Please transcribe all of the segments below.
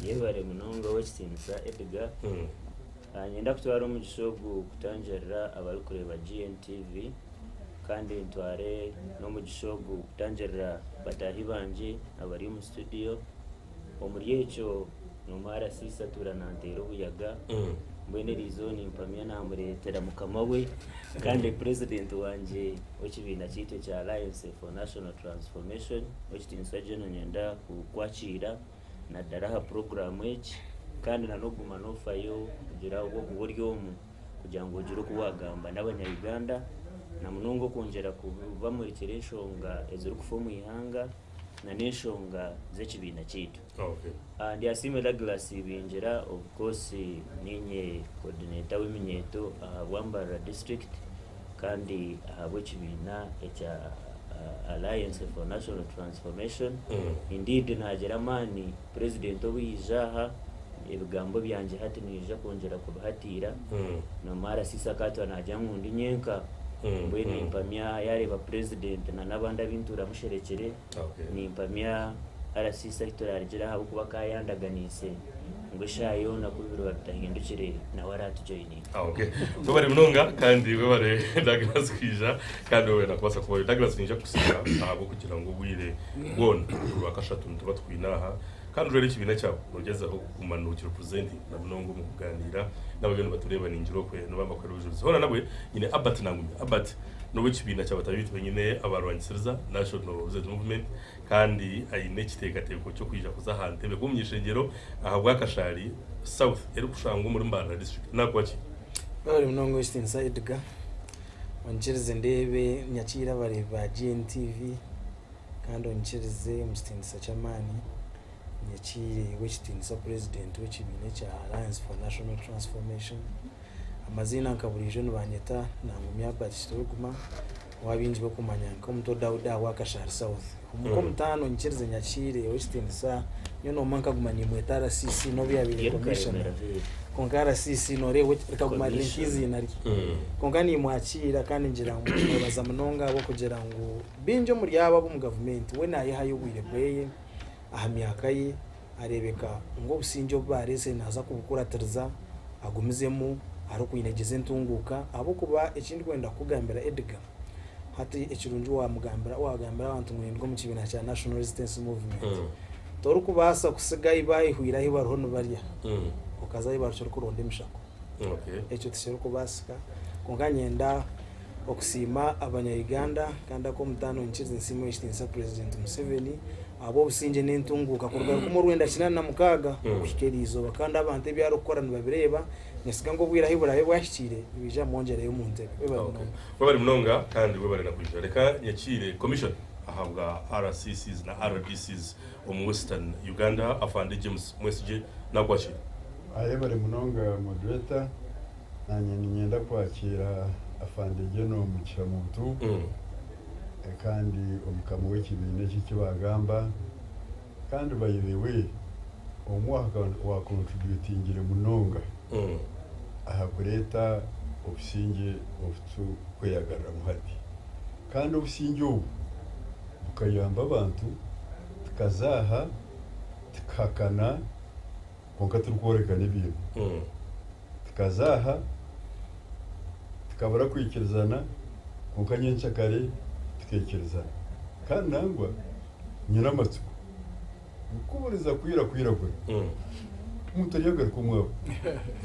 Yebare munonga, Owekitiinisa Edgar. Niinyenda kutwara omugisha ogu kutangirira abarikureeba GNTV kandi ntware n'omugisha ogu kutangirira bataahi bangye abari omu studio. Omuri ekyo n'omu RCC atuura nanteera obuyaga, mbwenu eriizooba nimpamya namureetera mukama we kandi purezidenti wangye w'ekibiina kyaitu ekya Alliance for National Transformation. Owekitiinisa General niinyenda kukwakiira naddala aha puroguraamu egi kandi na n'okuguma noofayo kugira ahabw'okuba ori omu kugira ngu ogire oku waagamba n'abanya Uganda na munonga okwongyera kubamurikira enshonga ezirikufa omu ihanga na n'enshonga z'ekibiina kyaitu. Ndyasiimwe Douglas Ibingira, of course niinye coordinator w'eminyeeto ahabwa Mbarara district kandi ahabw'ekibiina ekya Alliance for National Transformation. Indeed naagira amaani Purezidenti obu yaija aha, ebigambo byangye hati niinyija kwongyera kubihatiira. Nomu RCC akaatwa naagira ngu ndi nyenka, mbwenu nimpamya yaareeba Purezidenti na n'abandi abu ntuura musherekire, nimpamya RCC ahu turaarugire ahabw'okuba akaba yaandaganiise ngu eshaaha yoona ku biriba bitahindukire nawe araatujoyininga. Okay. Webare munonga kandi webare Douglas kwija kandi webare nakubaasa kubayo. Douglas ninyija kukusiima ahabw'okugira ngu obwire bwona buri Rwakashatu nituba tukwine aha kandi ojwaire ekibiina kyawe nogyezaho kuguma nokirepresentinga na munonga omu kuganiira n'abariyo nibatureeba ningira okwe nibaba nibakuheera obujurizi. Hoona nabwe nyine Albert Nangumya. Albert n'ow'ekibiina kya bataahi baitu benyine abarwangisiriza National Resistance Movement kandi aine ekiteekateeko ky'okwija kuza aha ntebe kuba omuny'ishengyero ahabwa Kashari South erikushangwa omuri Mbarara District. Nakuba ki? Webare munonga Owekitiinisa Edgar. Onyikirize ndeebe nyakiire abareebi ba GNTV kandi onyikirize omu kitiinisa ky'amaani nyakiire Owekitiinisa Purezidenti w'ekibiina ekya Alliance for National Transformation. Amaziina nka buriijo nibanyeta Nangumya Albert Kituruguma. Ou abaingi barikumanya nka Omuto Daudi ahabwa Kashari South. Omu nk'omutaano nyikirize nyakiire ow'ekitiinisa nyowe noomanya nkaguma nimweta RCC n'obu yaabaire commissioner kwonka RCC nooreeba rikaguma riri nk'eiziina rye. Kwonka nimwakiira kandi ngira ngu nimwebaza munonga ahabw'okugira ngu baingi omuri abo ab'omu gavumenti we naayehayo obwire bweye aha myaka ye areebeka ngu obusingye obu baareetsire naaza kubukuratiriza agumizemu arikwinegyeza entunguuka ahabw'okuba eki ndikwenda kukugambira Edgar, hati ekirungi waamugambira waagambira abantu ngu ninduga omu kibiina kya National Resistance Movement, torikubaasa kutsiga ahi baayihwire ahi bariho nibarya okaza ahi bari orikuronda emishako. Ekyo tikirikubaasika. Kwonka niinyenda okusiima abanya Uganda kandi ak'omutaano nyikirize nsiime ow'ekitiinisa Purezidenti Museveni ahabw'obusingye n'entunguuka kuruga rukumi orwenda kinaana na mukaaga okuhika eriizooba kandi abantu ebi arikukora nibabireeba ninyesiga ngu obwire ahu buraabe bwahikiire nibaija kumwongyerayo omu ntebe. Webale munonga. Webale munonga kandi webale na kwija. Reka nyakiire Commission ahabwa RCCs na RDCs omu Western Uganda Afande James Mwesigye nakwakira. Ayebare munonga Moderator, nanye ninyenda kwakiira Afande General Mugisha Muntu kandi omukama w'ekibiina eki ekibagamba kandi by the way omwe owa contributingire munonga aha kureeta obusingye obu tukweyagariramu hati kandi obusingye obu bukayamba abantu tukazaaha tukahakana kwonka turikworekana ebintu. Tukaza aha, tukabura kwikirizana, kwonka nyenkyakare tukaikirizana. Kandi nangwa nyine amatsiko ngu ku buriza kwira kwiragura, omuntu aryagaruka omwaabo.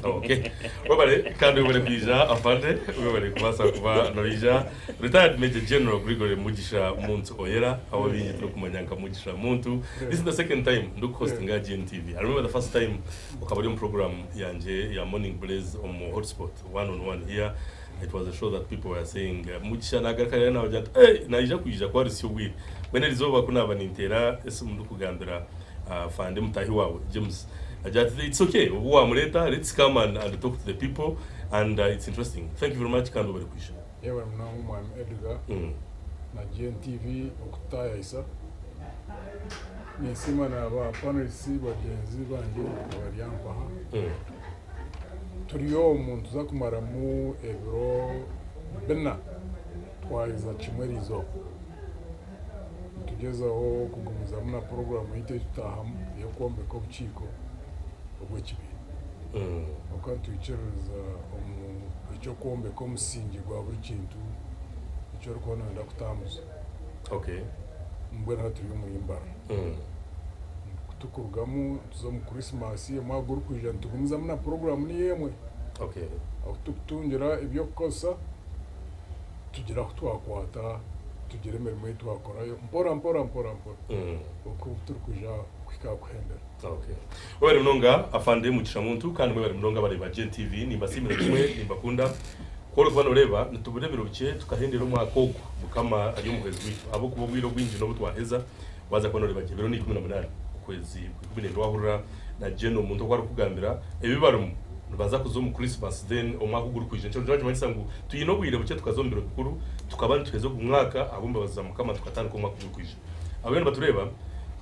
Okay. Webale kandi webale kwija afande, webale kubaasa kuba noija. Retired Major General Gregory Mugisha Muntu Oyera, ahu abaingi turikumanya nka Mugisha Muntu. This is the second time ndikuhostinga GNTV. I remember the first time okaba ori omu program yangye ya Morning Blaze omu Hotspot one on one here. It was a show that people were saying Mugisha nagaruka reero nabagira nti hey, naija kwija ku arihitsya obwire. Mbwenu erizooba ku naaba ninteera esimu ndikugambira Afande mutaahi waawe James agira ati it's okay obu waamureeta let's come and, and talk to the people and it's interesting. Thank you very much kandi webale kwija. Yebare munonga Omwami Edgar na GNTV okututayayisa. Ninsiima na ba panelists bagyenzi bangye abari ampaha. Turi omu nituza kumaramu ebiro bina twaheza kimwe erizooba. Nitugyezaho kugumizamu na puroguraamu yaitu ei tutaahamu ey'okwombeka obukiiko. Obw'ekibiina. Ahabw'okuba nitwikiririza omu eky'okwombeka omusingi gwa buri kintu eki orikuba nooyenda kutambuza. Mbwenu hati turi omuri Mbarara. Ku turikurugamu nituza omu Krisimaasi, omwaka ogurikwija nitugumizamu na puroguraamu niyo emwe. Ahu turikutungira eby'okukozesa tugira ahu twakwata tugira emirimo ei twakorayo mpora mpora mpora mpora oku turikwija kuhika aha kuhendera. Okay. Mwebare munonga Afande Mugisha Muntu kandi mwebare munonga abareebi ba GNTV nimbasiimira kimwe nimbakunda. Ku orikuba noreeba nitubura ebiro bikye tukahendera omwaka ogu Mukama ari omuhwezi waitu ahabw'okuba obwire obwingi n'obu twaheza waaza kuba noreeba gye ebiro ni 18 okwezi kwa 12 wahurira na General Muntu oku arikukugambira ebi barimu nibaza kuza omu Christmas then omwaka ogurikwija nikyo nikimanyisa ngu twine obwire bukye tukaza omu biro bikuru tukaba nituheza ogu mwaka ahabw'embabazi za Mukama tukatandika omwaka ogurikwija. Abariyo nibatureeba,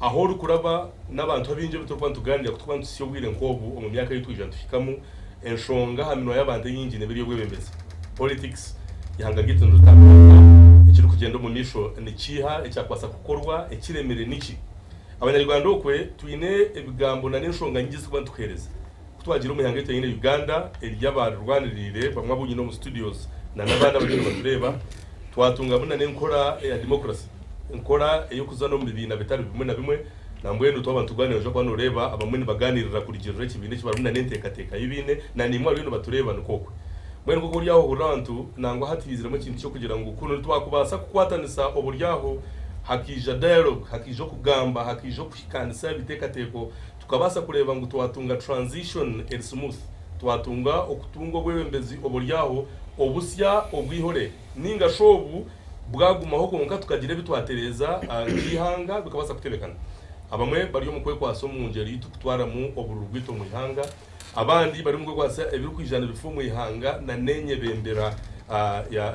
ahu orikuraba n'abantu abaingi abu turikuba nitugaaniira ku turikuba nituhitsya obwire nk'obu omu myaka ei twija nituhikamu, enshonga aha minwa y'abantu enyingi neeba eri ey'obwebembezi, politics. Eihanga ryaitu niritambura rita? Ekirikugyenda omu maisho nikiiha? Ekyakubaasa kukorwa ekiremire niki? Abanyarwanda okwe twine ebigambo n'enshonga nyingi ezi turikuba nitukuheereza. Ku twagiire omu ihanga eri twine Uganda ery'abarirwaniriire bamwe abu nyine omu studios na n'abandi abariyo nibatureeba, twatungamu na n'enkora eya democracy, enkora ey'okuza n'omu bibiina bitari bimwe na bimwe. Nambwenu twaba nitugaaniira noija kuba nooreeba abamwe nibaganiirira kurugiirira ekibiina eki barimu na n'enteekateeka ei baine na naimwe abariyo nibatureeba nikwo okwe. Mbwenu nk'oku ori aho ohurira abantu nangwa hati haiziremu ekintu ky'okugira ngu kunu nitwakubaasa kukwatanisa oburyaho hakaija dialogue, hakaija okugamba, hakaija okuhikaanisa ebiteekateeko Tukabaasa kureeba ngu twatunga transition eri smooth, twatunga okutunga obwebembezi oburyaho obusya obwihore ninga shi obu bwagumaho kwonka tukagira ebi twatereeza nk'eihanga bikabaasa kutebekana. Abamwe bari omu kwekwasa omu ngyeri ei turikutwaramu obururu bwaitu omu ihanga, abandi bari omu kwekwasa ebirikwija nibifa omu ihanga na n'enyebembera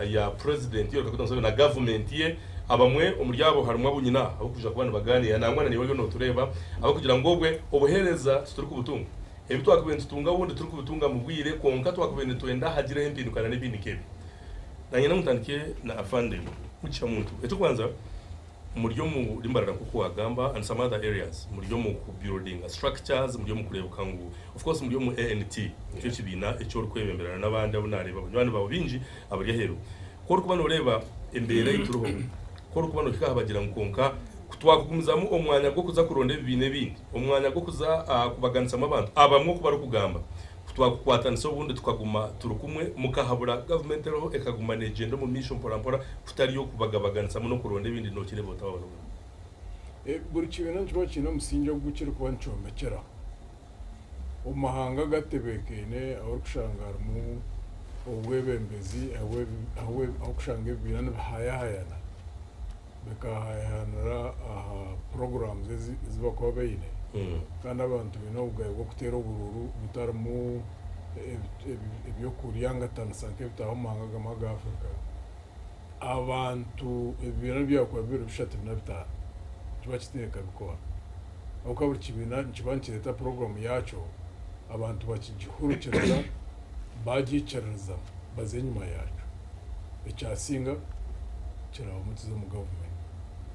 ya President Yoweri Kaguta Museveni na gavumenti ye. Abamwe omuri abo harimu abu nyine aha abarikwija kuba nibagaaniira nangwa na naiwe oriyo nootureeba abarikugira ngu obwe obuheereza titurikubutunga. Ebi twakubaire nitutunga obundi titurikubitunga mu bwire kwonka twakubaire nitwenda hagireho empinduka na n'ebindi nk'ebyo. Naanye ngu ntandike na Afande Mugisha Muntu. Eky'okubanza muri omu Mbarara nk'oku waagamba and some other areas muri omu ku buildinga structures, muri omu kureebuka ngu of course muri omu ANT nikyo kibiina eki orikwebembera na n'abandi abu naareeba banywani baawe baingi abari aheeru. Ku orikuba nooreeba embeera ei turiho, ku orikuba noohika aha bagira ngu kwonka ku twakugumizamu omu mwanya gw'okuza kuronda ebibiina ebindi, omu mwanya gw'okuza kubaganisamu abantu abamwe oku barikugamba, ku twakukwatanisa obundi tukaguma turi kumwe, mukahabura gavumenti eriho ekaguma neegyenda omu maisho mporampora kutari okubagabaganisamu n'okuronda ebindi nookireeba ota waaba ori omwe? Buri kibiina nikiba kiine omusingye ogu kirikuba nikyombekyeraho. Omu mahanga agatebeekaine ahu orikushanga harimu obwebembezi ahu orikushanga ebibiina nibihayahayana bikahayahanira aha puroguraamu ezi barikuba baine kandi abantu baine obugabe bw'okuteera oburuuru butarimu eby'okuryangatanisa nk'ebitaaha omu mahanga agamwe aga Africa. Abantu ebibiina byakuba biri bishatu bina bitaano nikiba kitaine kabi koona ahabw'okuba buri kibiina nikiba nikireeta puroguraamu yaakyo abantu bakigihurikiriza bagiikiririzamu baza enyima yaakyo. Ekyasinga kirabamu kize omu gavumenti,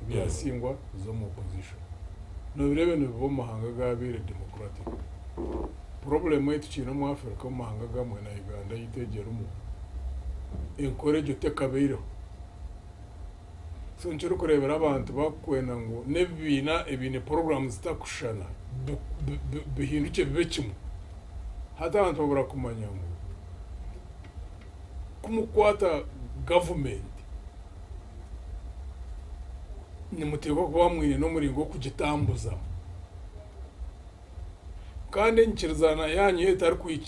ebyasingwa bize omu opozishoni. Noobireeba nibiba omu mahanga agaabaire democratic. Purobulemu ei tukiine omu Africa omu mahanga agamwe na Uganda yaitu egyo erimu, enkora egyo tekabaireho. So nikyo orikureebera abantu bakukwenda ngu n'ebibiina ebiine puroguraamu zitakushushana bihindukye bibe kimwe. Hati abantu babura kumanya ngu ku mukukwata gavumenti nimuteekwa kuba mwine n'omuringo gw'okugitambuzamu. Kandi enyikirizana yaanyu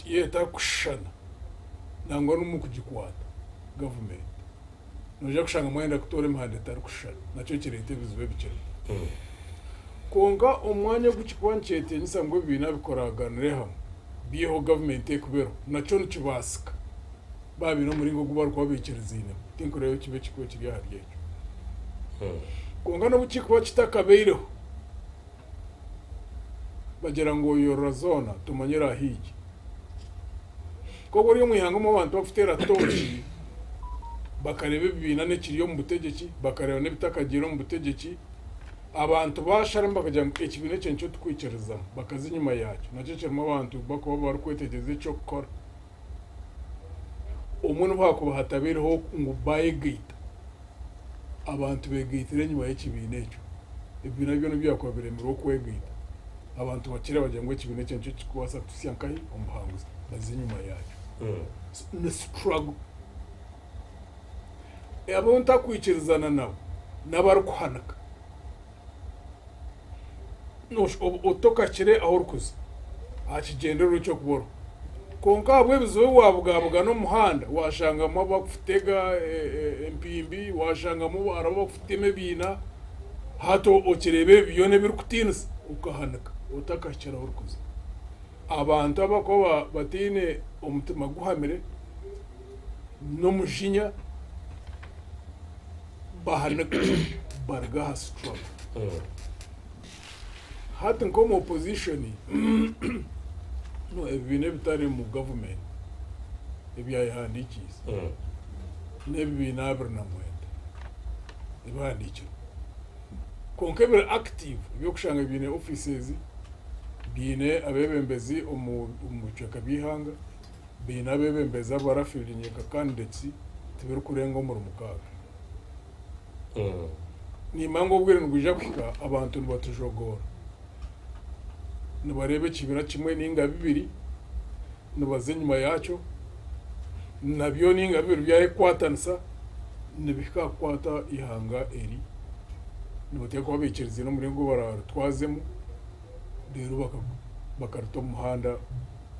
y'etarikushushana nangwa n'omu kugikwata gavumenti, noija kushanga mwayenda kutoora emihanda etarikushushana, nakyo kireeta ebizibu ebikirimu. Kwonka omu mwanya ogu kirikuba nikyetengyesa ngu ebibiina bikoraganire hamwe biiheho gavumenti ekuba eriho, nakyo nikibaasika baaba baine omuringo ogu barikuba baikirizainemu. Tinkureeba ekibi ekirikuba kiri ahari ekyo. Kwonka n'obu kirikuba kitakabaireho, Bagira ngu oyorora zoona tomanya eraahiigye. Nk'obu ori omu ihanga omu abantu barikuteera tooci bakareeba ebibiina n'ekiri omu butegyeki, bakareeba n'ebitakagiire omu butegyeki. Abantu baasharamu bakagira ngu ekibiina ekyo nikyo turikwikiririzamu, bakaza enyima yaakyo. Nakyo kirimu abantu barikuba barikwetegyereza eky'okukora. Obumwe n'obu haakuba hatabaireho ngu baayegaita, abantu beegaitire enyima y'ekibiina ekyo. Ebibiina byona ebi byakuba biremirwe okwegaita, abantu bakira bagira ngu ekibiina ekyo nikyo kirikubaasa kutuhitsya nkahi? Omu buhanguzi. Baza enyima yaakyo. So ni struggle. Abu ntakwikirizana nabo n'abarikuhanika. Otokakire ahu orikuza aha kigyendererwa eky'okuba oriho. Kwonka ahabw'ebizibu ebi waabugabugana omu muhanda, waashangamu abakutega empimbi, waashangamu hariho abakutema ebiina, hati okireeba ebi byona ebirikutiinisa okahanika otakahikire ahu orikuza. Abantu abarikuba bataine omutima guhamire n'omujinya bahanika baruga aha struggle. Hati nk'omu opposition no ebibiina ebitari mu government ebyayehandiikiise n'ebibiina 29 ebihandiikirwe. Kwonka ebiri active eby'okushanga biine offices, biine abeebembezi omu bicweka by'eihanga, Baine abeebembezi abarafeelinge nka candidates tibirikurenga omuri mukaaga. Nimanya ngu obwire nibwija kuhika abantu nibatujogoora. Nibareeba ekibiina kimwe ninga bibiri nibaza enyima yaakyo, nabyo ninga bibiri byayekwatanisa nibihika aha kukwata eihanga eri. Nibateekwa kuba baikiriziine omuringo ogu bararitwazemu reero bakarita omu muhanda.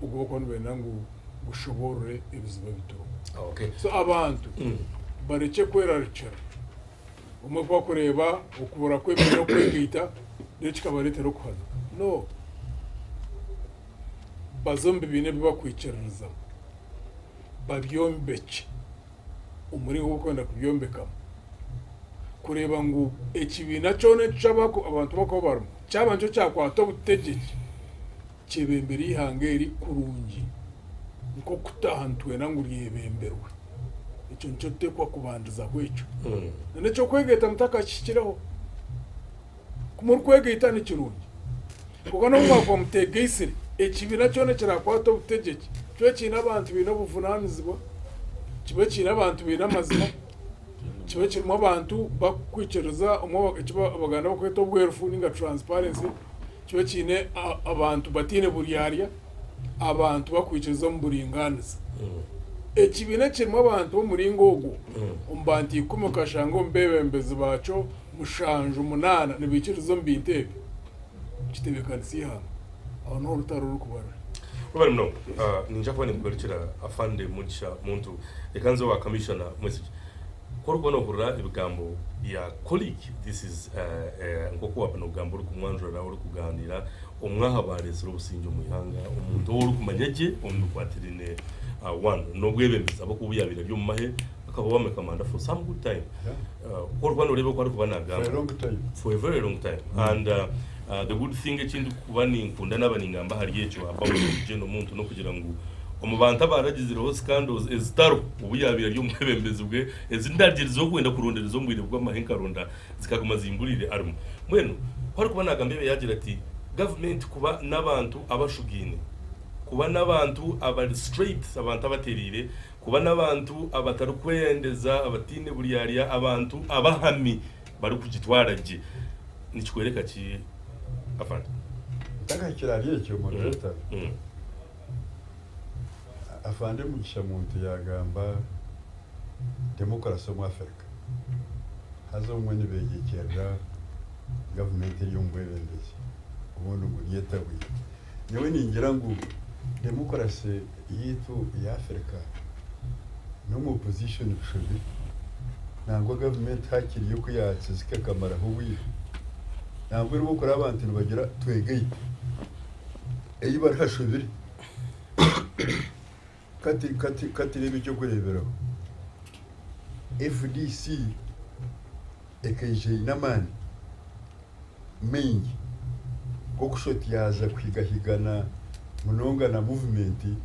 Ogu barikuba nibenda ngu gushoboorore ebizibu ebi turimu. So abantu barekye kwerarikira. Obumwe ku barikureeba okubura kw'ebibiina okwegaita reero kikabareetera okuhanuka. No. Baze omu bibiina ebi barikwikiririzamu, babyombekye omuringo ogu barikwenda kubyombekamu kureeba ngu ekibiina kyona eki abantu barikuba barimu kyaba nikyo kyakwata obutegyeki. Kyebembere eihanga eri kurungi nk'okutaha nitwenda ngu ryebemberwe. Ekyo nikyo tutekwa kubandizaho ekyo. N'eky'okwegaita mutakakihikireho. Ku murikwegaita ni kirungi. Kwonka n'obu mwakuba muteegaitsire, ekibiina kyona ekirakwata obutegyeki kibe kiine abantu baine obuvunaanizibwa, kibe kiine abantu baine amazima, kibe kirimu abantu bakwikiriza eki Abaganda barikweta obwerufu ninga transparency, Kibe kiine abantu bataine buryarya, abantu bakwikiriza omu buringaaniza. Ekibiina ekirimu abantu b'omuringo ogwo, omu bantu ikumi okashanga omu beebembezi baakyo mushanju, munaana nibaikiririza omu bintu ebyo, kitebeekanisa eihanga. Aho niho orutaro rurikuba ruri. Webale munonga. Niinyija kuba ninkugarukira Afande Mugisha Muntu. Reka nze owa Commissioner Mwesigye. Ku orikuba noohurira ebigambo bya colleague, this is nk'oku waaba noogamba orikumwanjurira, orikugaaniira, omwe aha baareetsire obusingye omu ihanga, omuntu ou orikumanya gye omu bikwatiraine one n'obwebembezi ahabw'okuba obu yaabaire ari omu mahe akaba ow'amahe kamanda for some good time. Ku orikuba nooreeba oku arikuba naagamba. For a long time. For a very long time. And the good thing eki ndikuba ninkunda naaba ningamba ahari ekyo about Gen Omuntu n'okugira ngu Omu bantu abaaragizireho scandals ezitariho obu yaabaire ari omwebembezi bwe, ezi ndagyerizeho kwenda kurondereza omu bwire bw'amahe nkaronda zikaguma zimburiire arimu. Mbwenu ku arikuba naagamba ebyo yaagira ati, Gavumenti kuba n'abantu abashugaine, kuba n'abantu abari straight, abantu abatereire, kuba n'abantu abatarikweyendeza, abataine buryarya, abantu abahami barikugitwara gye, nikikworeka ki Afande? Ntakahikire ahari ekyo, Moderator. Afande Mugisha Muntu yaagamba demokurasi omu Afirika haza obumwe nibeegyekyerera gavumenti eri omu bwebembezi obundi ngu niyo etabwire. Nyowe ningira ngu demokurasi yaitu eya Afirika n'omu opozishoni bishobire. Nangwa gavumenti haakiri yo ku yaakizika ekamaraho obwire. Nangwa erimu okuraba abantu nibagira twegaite. Ei bari hashobire. Ka tureebe eky'okureeberaho. FDC ekaija eine amaani maingi g'okushusha yaaza kuhigahigana munonga na muvumenti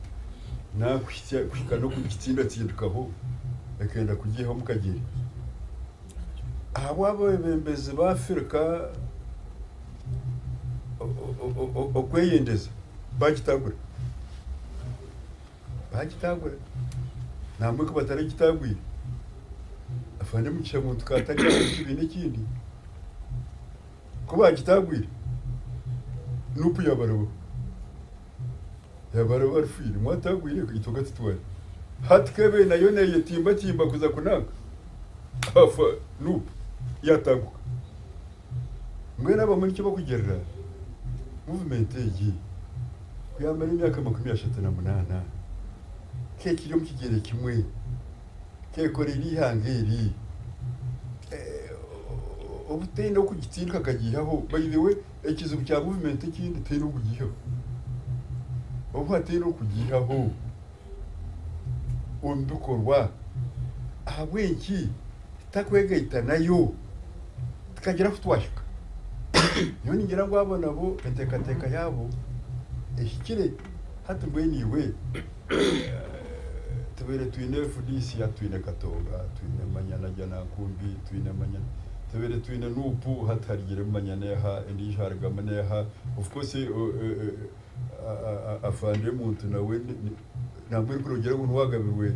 kuhika n'okugitsindatsindikaho ekenda kugiiha omu kagyere. Ahabw'abeebembezi b'Afirika. Okweyendeza bagitagura bagitagura nambwe ku bataragitagwire afande Mugisha Muntu katari omu kibiina ekindi ku bagitagwire Nup yabarabaho yabaraba arifiire mwatagwire itwe katutware hati kebe nayo neyetimbatimba kuza kunanka afa Nup yataguka. Mbwenu abamwe nikyo bakugirira movement egi ku yamara emyaka 38 kekiri omu kigyere kimwe kekoreire eihanga eri obu teine okugitindika akagiihaho. By the way, ekizibu kya movement ekindi teine okugiihaho, obu hateine okugiihaho omu bikorwa, ahabw'enki tutakwegaita nayo tukagira ahu twahika? Nyowe ningira ngu abo nabo enteekateeka yaabo ehikire. Hati mbwenu iwe tubaire twine FDC, hati twine Katonga, twine Manyana Janankumbi, twine Manyana, tubaire twine NUP, hati harugiremu Manyana eha, endiijo harugamu n'eha. Of course afande Muntu nawe nambwenu kuri nogira ngu niwe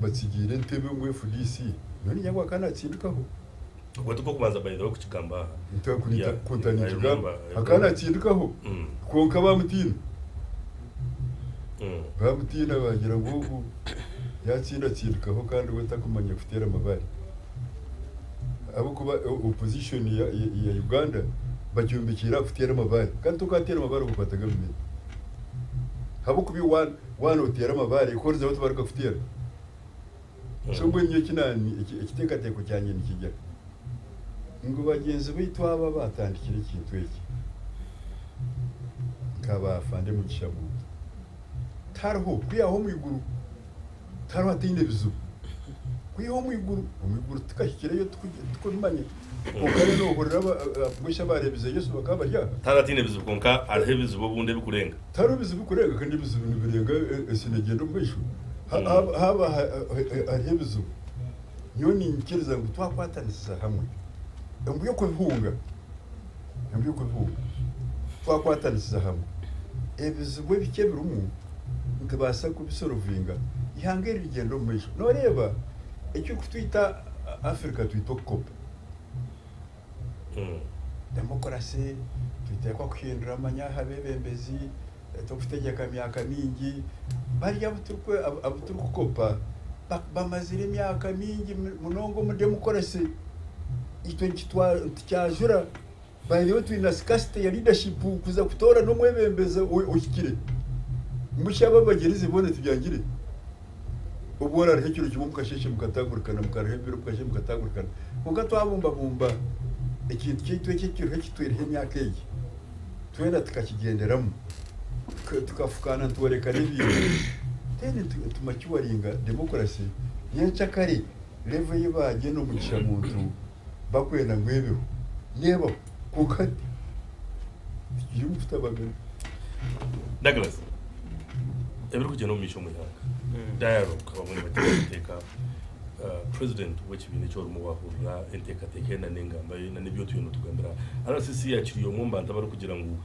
batsigiire entebe omu FDC, nyowe ningira ngu akaba natsindikaho. Ogwo tikwo kubanza by the way kukigamba aha. Kunta ninkigamba akaba natsindikaho kwonka bamutiina bamutiina bagira ngu ogu yatsinda atsindikaho kandi we takumanya kuteera amabare ahabw'okuba opposition ya Uganda bagyombekiire aha kuteera amabare kandi tokateera amabare okakwata gavumenti ahabw'okuba iwe waaba noteera amabare horizaho tibarikukuteera. So mbwenu nyowe ekiteekateeko kyangye nikigira ngu bagyenzi baitu aba abaatandikire ekintu eki nka ba Afande Mugisha Muntu, tihariho kwihaho omu iguru, tihariho hataine bizibu. Kwiha omu iguru, omu iguru tikahikireyo tikubimanya. Kwonka reero noohurira mbwenu shi abaareebize Yesu bakaba bari aha? Tihariho hataine bizibu kwonka hariho ebizibu obundi ebikurenga. Tihariho bizibu bikurenga kandi ebizibu nibirenga ensi neegyenda omu maisho. Haaba hariho ebizibu, nyowe niinyikiriza ngu twakwatanisiza hamwe embu y'okubihunga, embu y'okubihunga, twakwatanisiza hamwe ebizibu ebikye ebirimu nitubaasa kubisorovinga eihanga eri rigyende omu maisho. Nooreeba ekirikutwita Africa twita okukopa. Demokurasi, twiteekwa kuhindura amanya aha beebembezi, turikutegyeka myaka mingi. Bari abu turikukopa bamazire emyaka mingi munonga omu demokurasi, itwe nitukyajura. By the way, twine na scarcity ya leadership kuza kutoorana omwebembezi ohikire. Mbwenu shi abo abagyerize boona tibyangire? Obu orariha ekiro kimwe omukasheeshe mukatagurikana, mukariha ebiro omukasheeshe mukatagurikana. Kwonka twabumbabumba ekintu kyaitu eki ekiriho ekitwireho emyaka egi, twena tukakigyenderamu, tukafukaana nitworekana ebintu, then tumacuwaringa democracy nyencakare level ei baagyenda omugisha muntu bakwenda ngu ebeho, neebaho kwonka hati tikiri kutabagana. Douglas, ebirikugyenda omu maisho omu ihanga, dialogue abamwe nibateekateeka president w'ekibiina eki orimu waahurira enteekateeka ye n'engamba ye n'ebi otwire nootugambira aha. RCC yakiri omwe omu bantu abarikugira ngu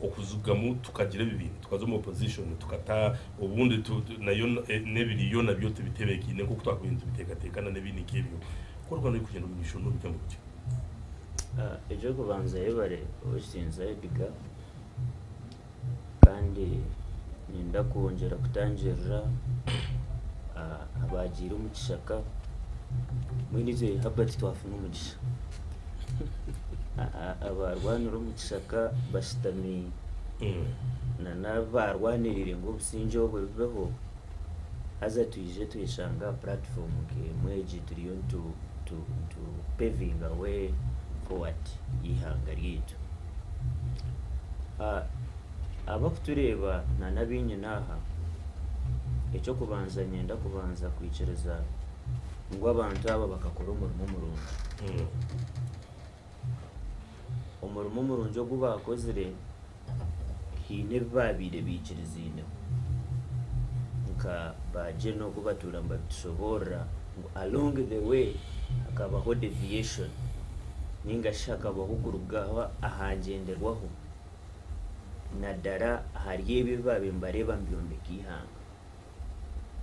okuzugamu tukagira ebibiina tukaza omu opposition tukata obundi nayo n'ebiriyo nabyo tibitebeekaine nk'oku twakubaire nitubiteekateeka n'ebindi nk'ebyo. Ku orikuba norikugyenda omu maisho nobigamba kuki? Eky'okubanza yebare ow'ekitiinisa Edgar kandi niinyenda kwongyera kutangirira abaagiire omu kishaka mbwenu itwe Herbert twafuna omugisha. Abaarwanire omu kishaka bashutami n'abaarwaniriire ngu obusingye obwo bubeho. Haza twije tweshanga aha platform nk'emwe egi turiyo nitu pavinga way forward y'eihanga ryaitu. Abakutureeba na n'abinyine aha, eky'okubanza niinyenda kubanza kwikiriza ngu abantu aba bakakora omurimo murungi. Omurimo murungi ogu baakozire haine ebi baabaire baikiriziineho nka ba General oku batuura nibabitushoboorora ngu along the way hakabaho deviation ninga shi hakabaho kuruga aha ngyenderwaho. Nadara ahari ebyo ebi baabaire nibareeba nibyombeka eihanga.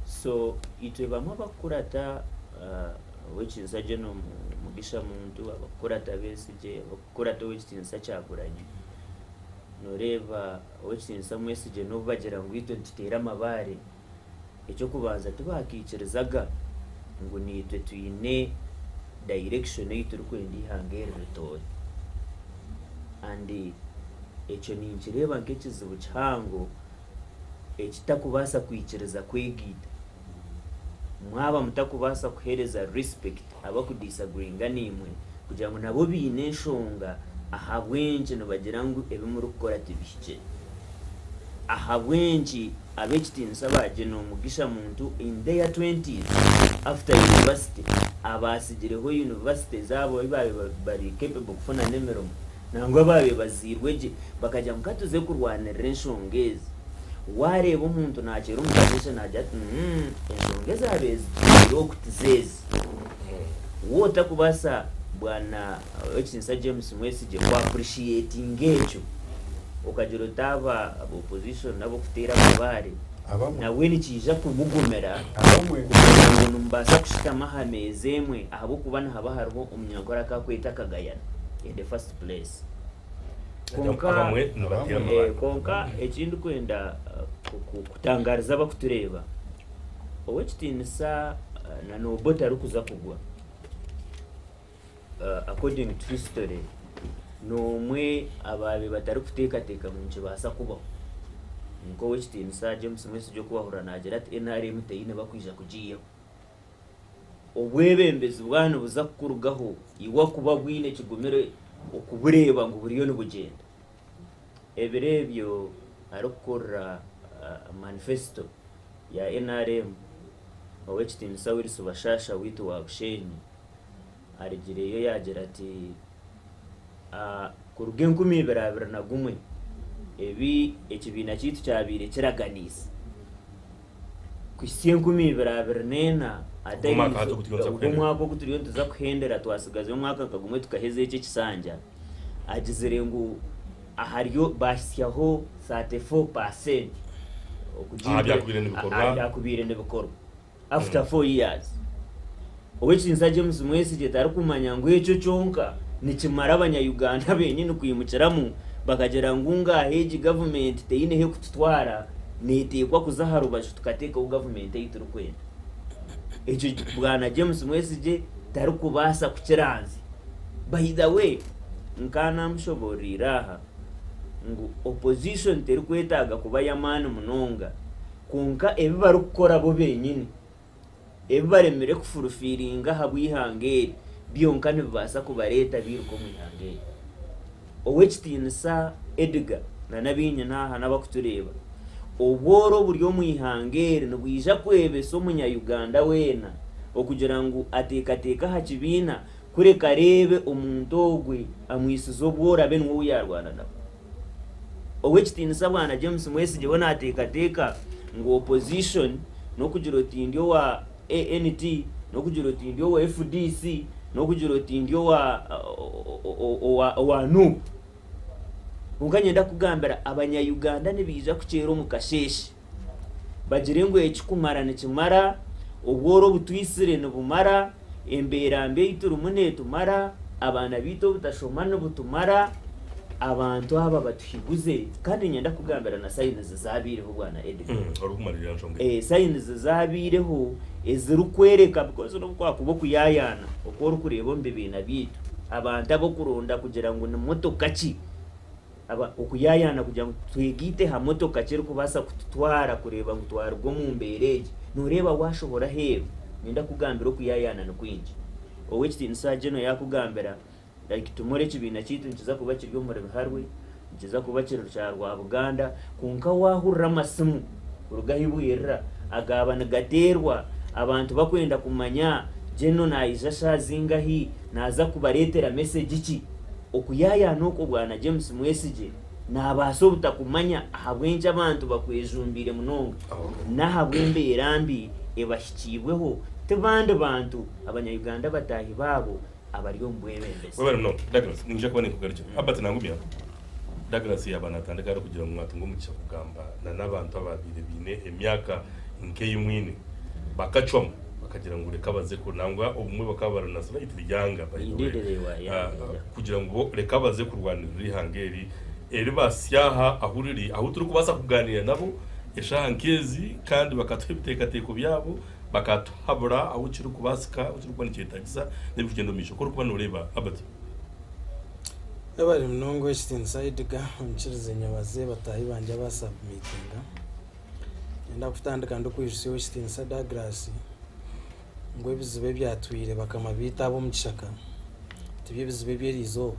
So itwe bamwe abakukurata Ow'ekitiinisa General Mugisha Muntu, abakukurata Besigye, abakukurata Ow'ekitiinisa Kyagulanyi, nooreeba Ow'ekitiinisa Mwesigye n'obu bagira ngu itwe nituteera amabaare, eky'okubanza tibaakaikirizaga ngu naitwe twine direction ei turikwenda eihanga eri ritoore. And ekyo ninkireeba nk'ekizibu kihango ekitakubaasa kwikiriza kwegaita. Mwaba mutakubaasa kuheereza respect abakudisagreeinga naimwe kugira ngu nabo baine enshonga ahabw'enki nibagira ngu ebi murikukora tibihikire. Ahabw'enki ab'ekitiinisa ba General Mugisha Muntu in their twenties after university abaatsigireho university zaabo ahi baabaire bari capable kufuna n'emirimo nangwa abaabaire bazairwe gye bakagira ngu ka tuze kurwanirira enshonga ezi. Waareeba omuntu naakyera omu kasheeshe naagira ati, Umm enshonga ezaabaire zitwire oku tizo ezi. Wootakubaasa Bwana Ow'ekitiinisa James Mwesigye ku appreciatinga ekyo, okagira oti aba aba opposition n'ab'okuteera amabaare, Abamwe. nabwe nikiija kumugumira Abamwe. kumanya ngu nimubaasa kushutama aha meeza emwe ahabw'okuba nihaba hariho omunyankore akakweta akagayana in the first place. Kwonka Abamwe nibateera amabaare. Kwonka eki ndikwenda kutangaariza abakutureeba, Ow'ekitiinisa na n'obu otarikuza kugwa, according to history, n'omwe abaabaire batarikuteekateeka ngu nikibaasa kubaho. Nk'ow'ekitiinisa James Mwesigye oku waahurira naagira ati NRM teine bakwija kugiihaho. Obwebembezi bwaba nibuza kukurugaho, iwe akuba bwine kigumire okubureeba ngu buriyo nibugyenda. Ebiro ebyo arikukurira manifesito ya nrm, Ow'ekitiinisa Wilson Bashasha waitu wa Bushenyi arugireyo yaagira ati kuruga 2021 ebi ekibiina kyaitu kyabaire kiraganiise kuhitsya 2024 ogw'omwaka ogu turiyo nituza kuhendera twatsigazayo omwaka nka gumwe tukaheza eki ekisanja agizire ngu aharyo baahitsyaho 34% Aha byakubaire nibikorwa. Aha byakubaire nibikorwa after 4 years. Ow'ekitiinisa James Mwesigye tarikumanya ngu ekyo kyonka nikimara abanya-Uganda benyini kwimukiramu bakagira ngu ngaaha egi gavumenti teine ahu ekututwara neeteekwa kuza aha rubaju tukateekaho gavumenti ei turikwenda. Ekyo Bwana James Mwesigye tarikubaasa kukiranzya. By the way, nka namushoboororeire aha ngu opposition terikwetaaga kuba y'amaani munonga kwonka ebi barikukora bo benyini, ebi baremire kufulfillinga ahabw'eihanga eri byonka nibibaasa kubareeta biiruka omu ihanga eri. Ow'ekitiinisa Edgar na n'abainyina aha n'abakutureeba, obworo oburi omu ihanga eri nibwija kwebesa omunya Uganda weena okugira ngu ateekateeke aha kibiina Kureka areebe omuntu ogwe amwitsize obworo abe niwe ou yaarwana nawe. Ow'ekitiinisa Bwana James Mwesigye we naateekateeka ngu opposition n'okugira oti ndi owa ANT, n'okugira oti ndi owa FDC, n'okugira oti ndi owa owa Nup. Kwonka niinyenda kukugambira abanya Uganda nibaija kukyeera omu kasheeshe. Bagire ngu eki kumara nikimara, obworo obutwitsire nibumara, embeera mbi ei turimu neetumara, abaana baitu obutashoma nibutumara, abantu aba batuhiguze. Kandi niinyenda kukugambira na sayinizi ezaabaireho Bwana Edgar. Orikumariirira nshonga egyo. Sayinizi ezaabaireho ezirikworeka because n'obu kwakuba okuyaayaana oku orikureeba omu bibiina byaitu, abantu ab'okuronda kugira ngu ni motoka ki, Aba okuyaayaana kugira ngu twegaite aha motoka ki erikubaasa kututwara kureeba ngu twaruga omu mbeera egi. Nooreeba waashohora aheeru, niinyenda kukugambira okuyaayaana ni kwingi. Ow'ekitiinisa General yaakugambira like tomorrow ekibiina kyaitu nikiza kuba kiri omuri Biharwe, nikiza kuba kiri Kyarwabuganda, kwonka waahurira amasimu kuruga ahu bwirira agaaba nigateerwa abantu bakwenda kumanya General naija shaaha zingahi, naaza kubareetera message ki. Okuyaayaana okwo Bwana James Mwesigye naabaasa obutakumanya ahabw'enki abantu bakwejumbiire munonga n'ahabw'embeera mbi ebahikiibweho ti bandi bantu abanya-Uganda bataahi baabo abari omu bwebembezi. Webale munonga Douglas, niinyija kuba ninkugarukira. Herbert Nangumya. Douglas yaaba naatandika arikugira ngu mwatunga omugisha kugamba na n'abantu abaabaire baine emyaka nk'ei mwine bakacwamu bakagira ngu reka baze ku nangwa obumwe bakaba bari na slightly younger by the way Indeed they were young, yeah. kugira ngu bo reka baze kurwanirira eihanga eri eri basyaha ahu riri ahu turikubaasa kugaaniira nabo eshaaha nk'ezi kandi bakatuha ebiteekateeko byabo bakatuhabura ahu kirikubaasika ahu kirikuba nikyetaagisa n'ebirikugyenda omu maisho. Ku orikuba nooreeba Albert. Webare munonga ekitiinisa Edgar, onyikirize nyebaze bataahi bangye aba submitinga. Niinyenda kutandika ndikwijutsya ow'ekitiinisa Douglas ngu ebizibu ebyatwire bakama baitu ab'omu kishaka tibyo ebizibu eby'eriizooba.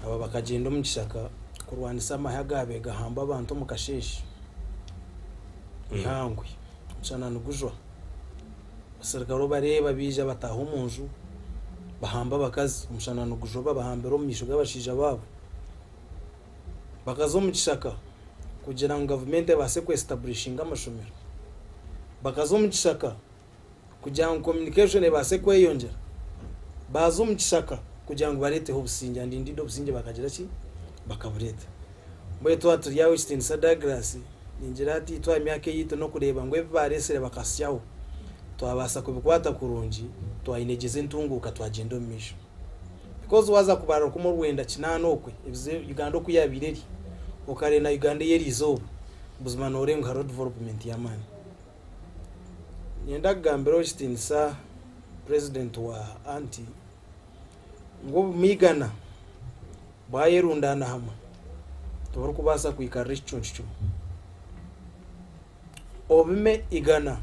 Aba bakagyenda omu kishaka kurwanisa amahe agaabaire gahamba abantu omu kasheeshe eihangwe omushana nigujwa. Abaserukare obareeba baija bataaha omu nju bahamba abakazi omushana nigujwa babahambira omu maisho g'abashaija baabo. Bakaza omu kishaka kugira ngu gavumenti ebaase kwesitaburishinga amashomero. Bakaza omu kishaka kugira ngu communication ebaase kweyongyera. Baaza omu kishaka kugira ngu bareeteho obusingye and indeed obusingye bakagira ki? Bakabureeta. Mbwenu twaba turi aho ekitiinisa Douglas ningira hati itwe aha myaka eyaitu n'okureeba ngu ebi baareetsire bakahitsyaho twabaasa kubikwata kurungi twayinegyeza entunguuka twagyenda omu maisho. Because waaza kubarira kumwe orwenda kinaana okwe ebizibu Uganda oku yaabaire eri okareeba na Uganda ey'eriizooba buzima nooreeba ngu hariho development y'amaani. Niinyenda kugambira ow'ekitiinisa president wa anti ngu obumiigana bwayerundaana hamwe tiburikubaasa kwikarira ekicuncu kimwe. Obume igana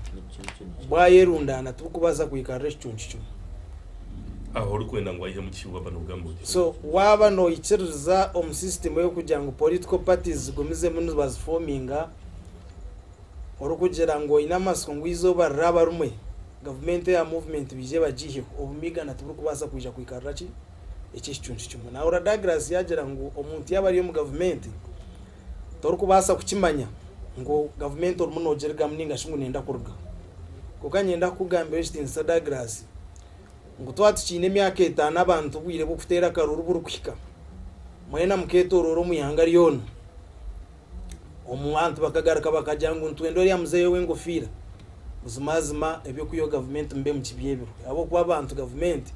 bwayerundaana tiburikubaasa kwikarira ekicuncu kimwe. Aho orikwenda ngu aihemu ki waaba noogamba otyo? So waaba noikiririza omu system ey'okugira ngu political parties zigumizemu nibazifominga, orikugira ngu oine amatsiko ngu eizooba riraba rimwe gavumenti eya movement baije bagiiheho, obumiigana tiburikubaasa kwija kwikarira ki? Eki ekicuncu kimwe. Nahurira Douglas yaagira ngu omuntu yaaba ari omu gavumenti, torikubaasa kukimanya ngu gavumenti orimu noogirigamu nainga shi ngu neenda kurugaho. Kwonka niinyenda kukugambira ekitiinisa Douglas, ngu twaba tukiine emyaka etaano abantu obwire bw'okuteera akaruuru burikuhika, mwena mukeetooroora omu ihanga ryona, omu bantu bakagaruka bakagira ngu nitwenda oriya muzeeyi ow'engofiira, buzimazima eby'okwihaho gavumenti mube mukibyebirwe ahabw'okuba abantu gavumenti,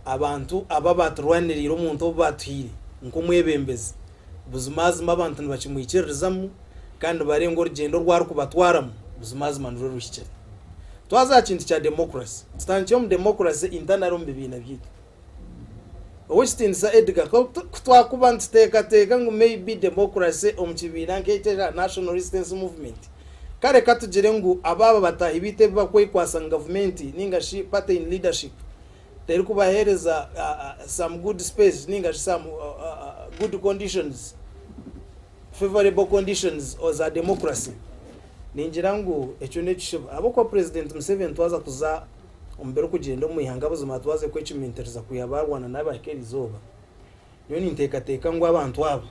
abantu aba abaturwaniriire omuntu obu baatuhaire nk'omwebembezi, buzimazima abantu nibakimwikiririzamu kandi nibareeba ngu orugyendo oru arikubatwaramu buzimazima nirwo ruhikire. Twaza aha kintu kya democracy, tutandikire omu democracy internally omu bibiina byaitu. Ow'ekitiinisa Edgar, ku twakuba nituteekateeka ngu maybe democracy omu kibiina nk'ekyo ekya National Resistance Movement, kare katugire ngu abaaba bataahi baitu ebi barikwekwatsa ngu gavumenti ninga shi party in leadership terikubaheereza some good space ninga shi some good conditions, favourable conditions za democracy, ningira ngu ekyo n'ekishuba ahabw'okuba Purezidenti Museveni twaza kuza omu birikugyenda omu ihanga buzima twaze kwecumitiriza kwiha baarwana n'abahika erizooba, nyowe ninteekateeka ngu abantu aba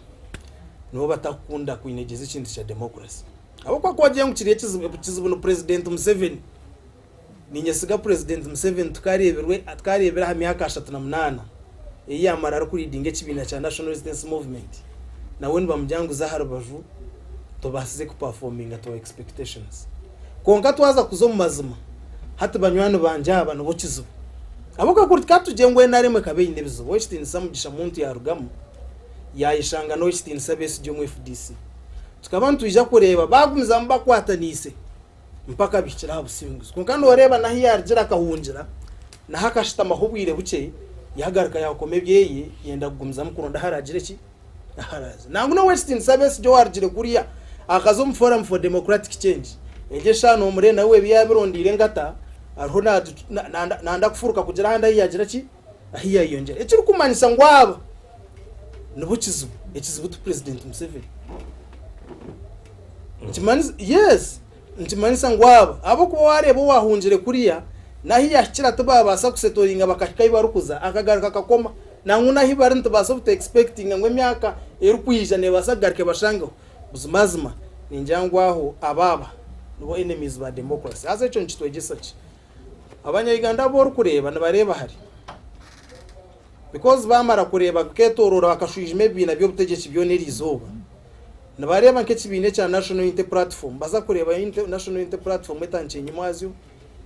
nibo batakukunda kwinegyeza ekintu kya democracy ahabw'okuba ku wagira ngu kiri ekizibu ni Purezidenti Museveni, niinyesiga Purezidenti Museveni tukareebirwe tukareebire aha myaka 38 ei yaamara arikuridinga ekibiina kya National Resistance Movement nawe nibamugira ngu za aha rubaju tobaasize kupafominga to our expectations. Kwonka twaza kuza omu mazima, hati banywani bangye aba nibo kizibu. Ahabw'okuba kuri ka tugire ngu NRM ekaba eine ebizibu, Ow'ekitiinisa Mugisha Muntu yaarugamu, yaayeshanga n'Ow'ekitiinisa Besigye omu FDC. Tukaba nitwija kureeba baagumizamu bakwataniise mpaka bihikire aha businguzi. Kwonka nooreeba n'ahu yaarugire akahungira, naho akashutamaho obwire bukye, yaagaruka yaakoma ebyeye, yenda kugumizamu kuronda ahu araagire ki? Ahu araaze. Nangwa n'Ow'ekitiinisa Besigye owaarugire kuriya akaza omu Forum for Democratic Change, egyo eshaaha noomureeba nawe ebi yaabirondeire engata, ariho nayenda kufuruka kugira ahandi ahu yaagira ki? Ahu yaayeyongyera. Ekirikumanyisa ngu aba nibo kizibu, ekizibu ti Purezidenti Museveni. Nikimanyisa, yes, nikimanyisa ngu aba, ahabw'okuba waareeba owaahungire kuriya, n'ahu yaahikira tibaabaasa kusetoringa bakahika ahu barikuza, akagaruka akakoma. Nangwa n'ahu bari nitubaasa obuta expectinga ngu emyaka erikwija neebaasa kugaruka ebashangeho. Buzimazima ningira ngu aho aba aba nibo enemies ba democracy. Haza ekyo nikitwegyesa ki? Abanya-Uganda abu orikureeba nibareeba hare. Because baamara kureeba bikeetooroora bakashwijuma ebibiina by'obutegyeki byona eriizooba, nibareeba nk'ekibiina ekya National Unity Platform, baza kureeba National Unity Platform etandikire nyimwazyo,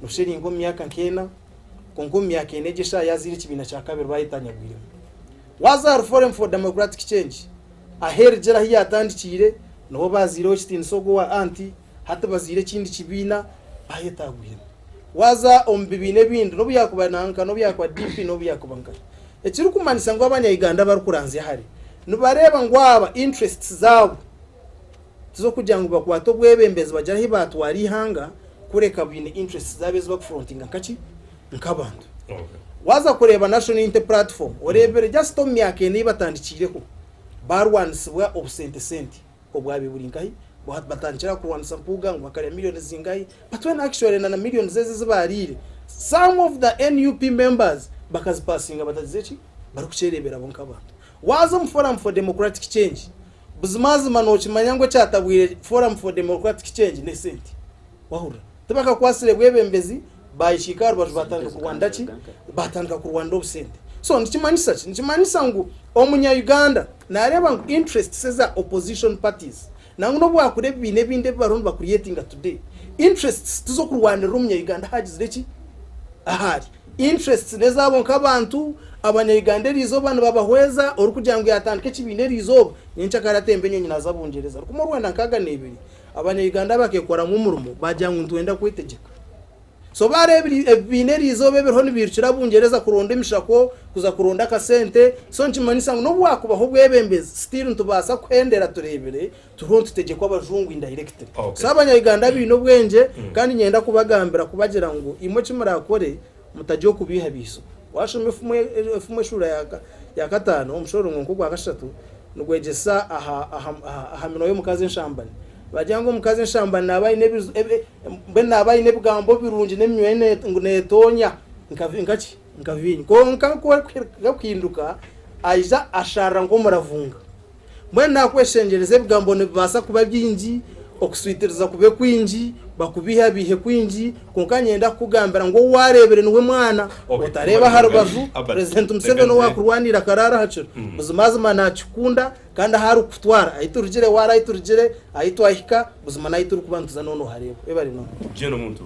noshusha eri nk'omu myaka nk'ena, kwonka omu myaka ena egyo eshaaha yaazaire ekibiina kya kabiri baayetanyagwiremu. Waaza ahari Forum for Democratic Change, ahu erugire ahu yaatandikiire, niho baaziireho ekitiinisa ogwo owa Anti, hati baziire ekindi kibiina baayetagwiremu. Waaza omu bibiina ebindi n'obu yaakuba nanka, n'obu yaakuba DP, n'obu yaakuba nkahi. Ekirikumanyisa ngu Abanya-Uganda abarikuranzya hare nibareeba ngu aba interests zaabo tiz'okugira ngu bakwate obwebembezi bagire ahu baatwara eihanga kureka baine interests zaabo ezi bakufrontinga nkaki? Nk'abantu. Waaza kureeba National Unity Platform oreebire just omu myaka ena ei batandikiireho baarwanisibwa obusente sente. Obwabi buri nkahi? Batandikire aha kurwanisa Mpuuga ngu bakarya million zingahi but when actually na na millions ezi ezi bariire some of the nup members bakazipasinga batagize ki? Barikukyerebera bo nk'abantu. Waaza omu Forum for Democratic Change buzimazima nokimanya ngu ekyatabwire Forum for Democratic Change n'esente. Wahurira? Tibakakwatsire bwebembezi bayekiika aha rubaju batandika kurwanira ki? Batandika kurwanira obusente. So nikimanyisa ki? Nikimanyisa ngu omunya Uganda nareeba ngu interests eza opposition parties nangwa nobu wakura ebibiina ebindi ebi bariho niba creatinga today, interests tizokurwanirira omunya Uganda ahu agizire ki? Ahu ari. Interests nezaabo nkabantu, abanya Uganda erizooba nibabahweza, orikugira ngu yatandika ekibiina erizooba nyenkyakare atemba enyonyi naza Bungyereza. Rukumi orwenda nkaaga nebiri Abanya Uganda bakekoramu omurimo bagira ngu nitwenda kwetegyeka. So bareeba ebibiina eriizooba ebiriho nibiirukira Bungyereza kuronda emishako, kuza kuronda akasente, so nikimanyisa ngu n'obu bwakubaho obwebembezi still nitubaasa kuhendera tureebire turiho nitutegyekwa abajungu indirectly. So abanya Uganda baine obwengye kandi niinyenda kubagambira kubagira ngu imwe eki murakore mutagye okubeihabeihisibwa. Waashoma efumu efumu eshuura ya kataano omushororongo nk'ogwa kashatu nigwegyesa aha aha aha minwa y'omukazi enshambani. Nibagira ngu omukazi enshambani naaba aine ebizu ebi mbwenu naaba aine ebigambo birungi n'eminwa ye ngu neetoonya nka nka ki? Nka viinyo. Kwonka ku arikuhinduka aija asharira nk'omuravunga. Mbwenu naakweshengyereza ebigambo nibibaasa kuba bingi, okuswitiriza kube kwingi, bakubeihabeihe kwingi, kwonka niinyenda kukugambira ngu ou waareebire niwe mwana, Okay, otareeba aha rubaju, Albert, Purezidenti Museveni owaakurwaniire akaraara aha kiro, buzimazima naakikunda kandi ahu arikukutwara, ahu turugire waara ahu turugire, ahu twahika, buzima n'ahu turikuba nituza nooba noohareeba. Webare munonga. Jane omuntu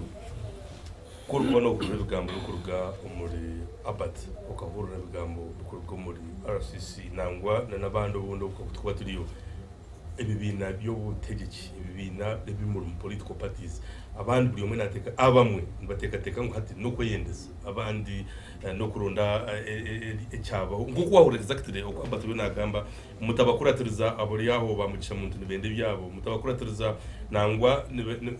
ku orikuba noohurira ebigambo birikuruga omuri Albert, okahurira ebigambo birikuruga omuri RCC nangwa na n'abandi obundi obu turikuba turiyo, ebibiina by'obutegyeki, ebibiina ebimuri omu political parties, abandi buri omwe naateeka, abamwe nibateekateeka ngu hati n'okweyendeza, abandi n'okuronda ekyabaho nk'oku waahurira exactly oku Albert ariyo naagamba, mutabakuratiriza abari aho ba Mugisha Muntu nibenda ebyabo, mutabakuratiriza nangwa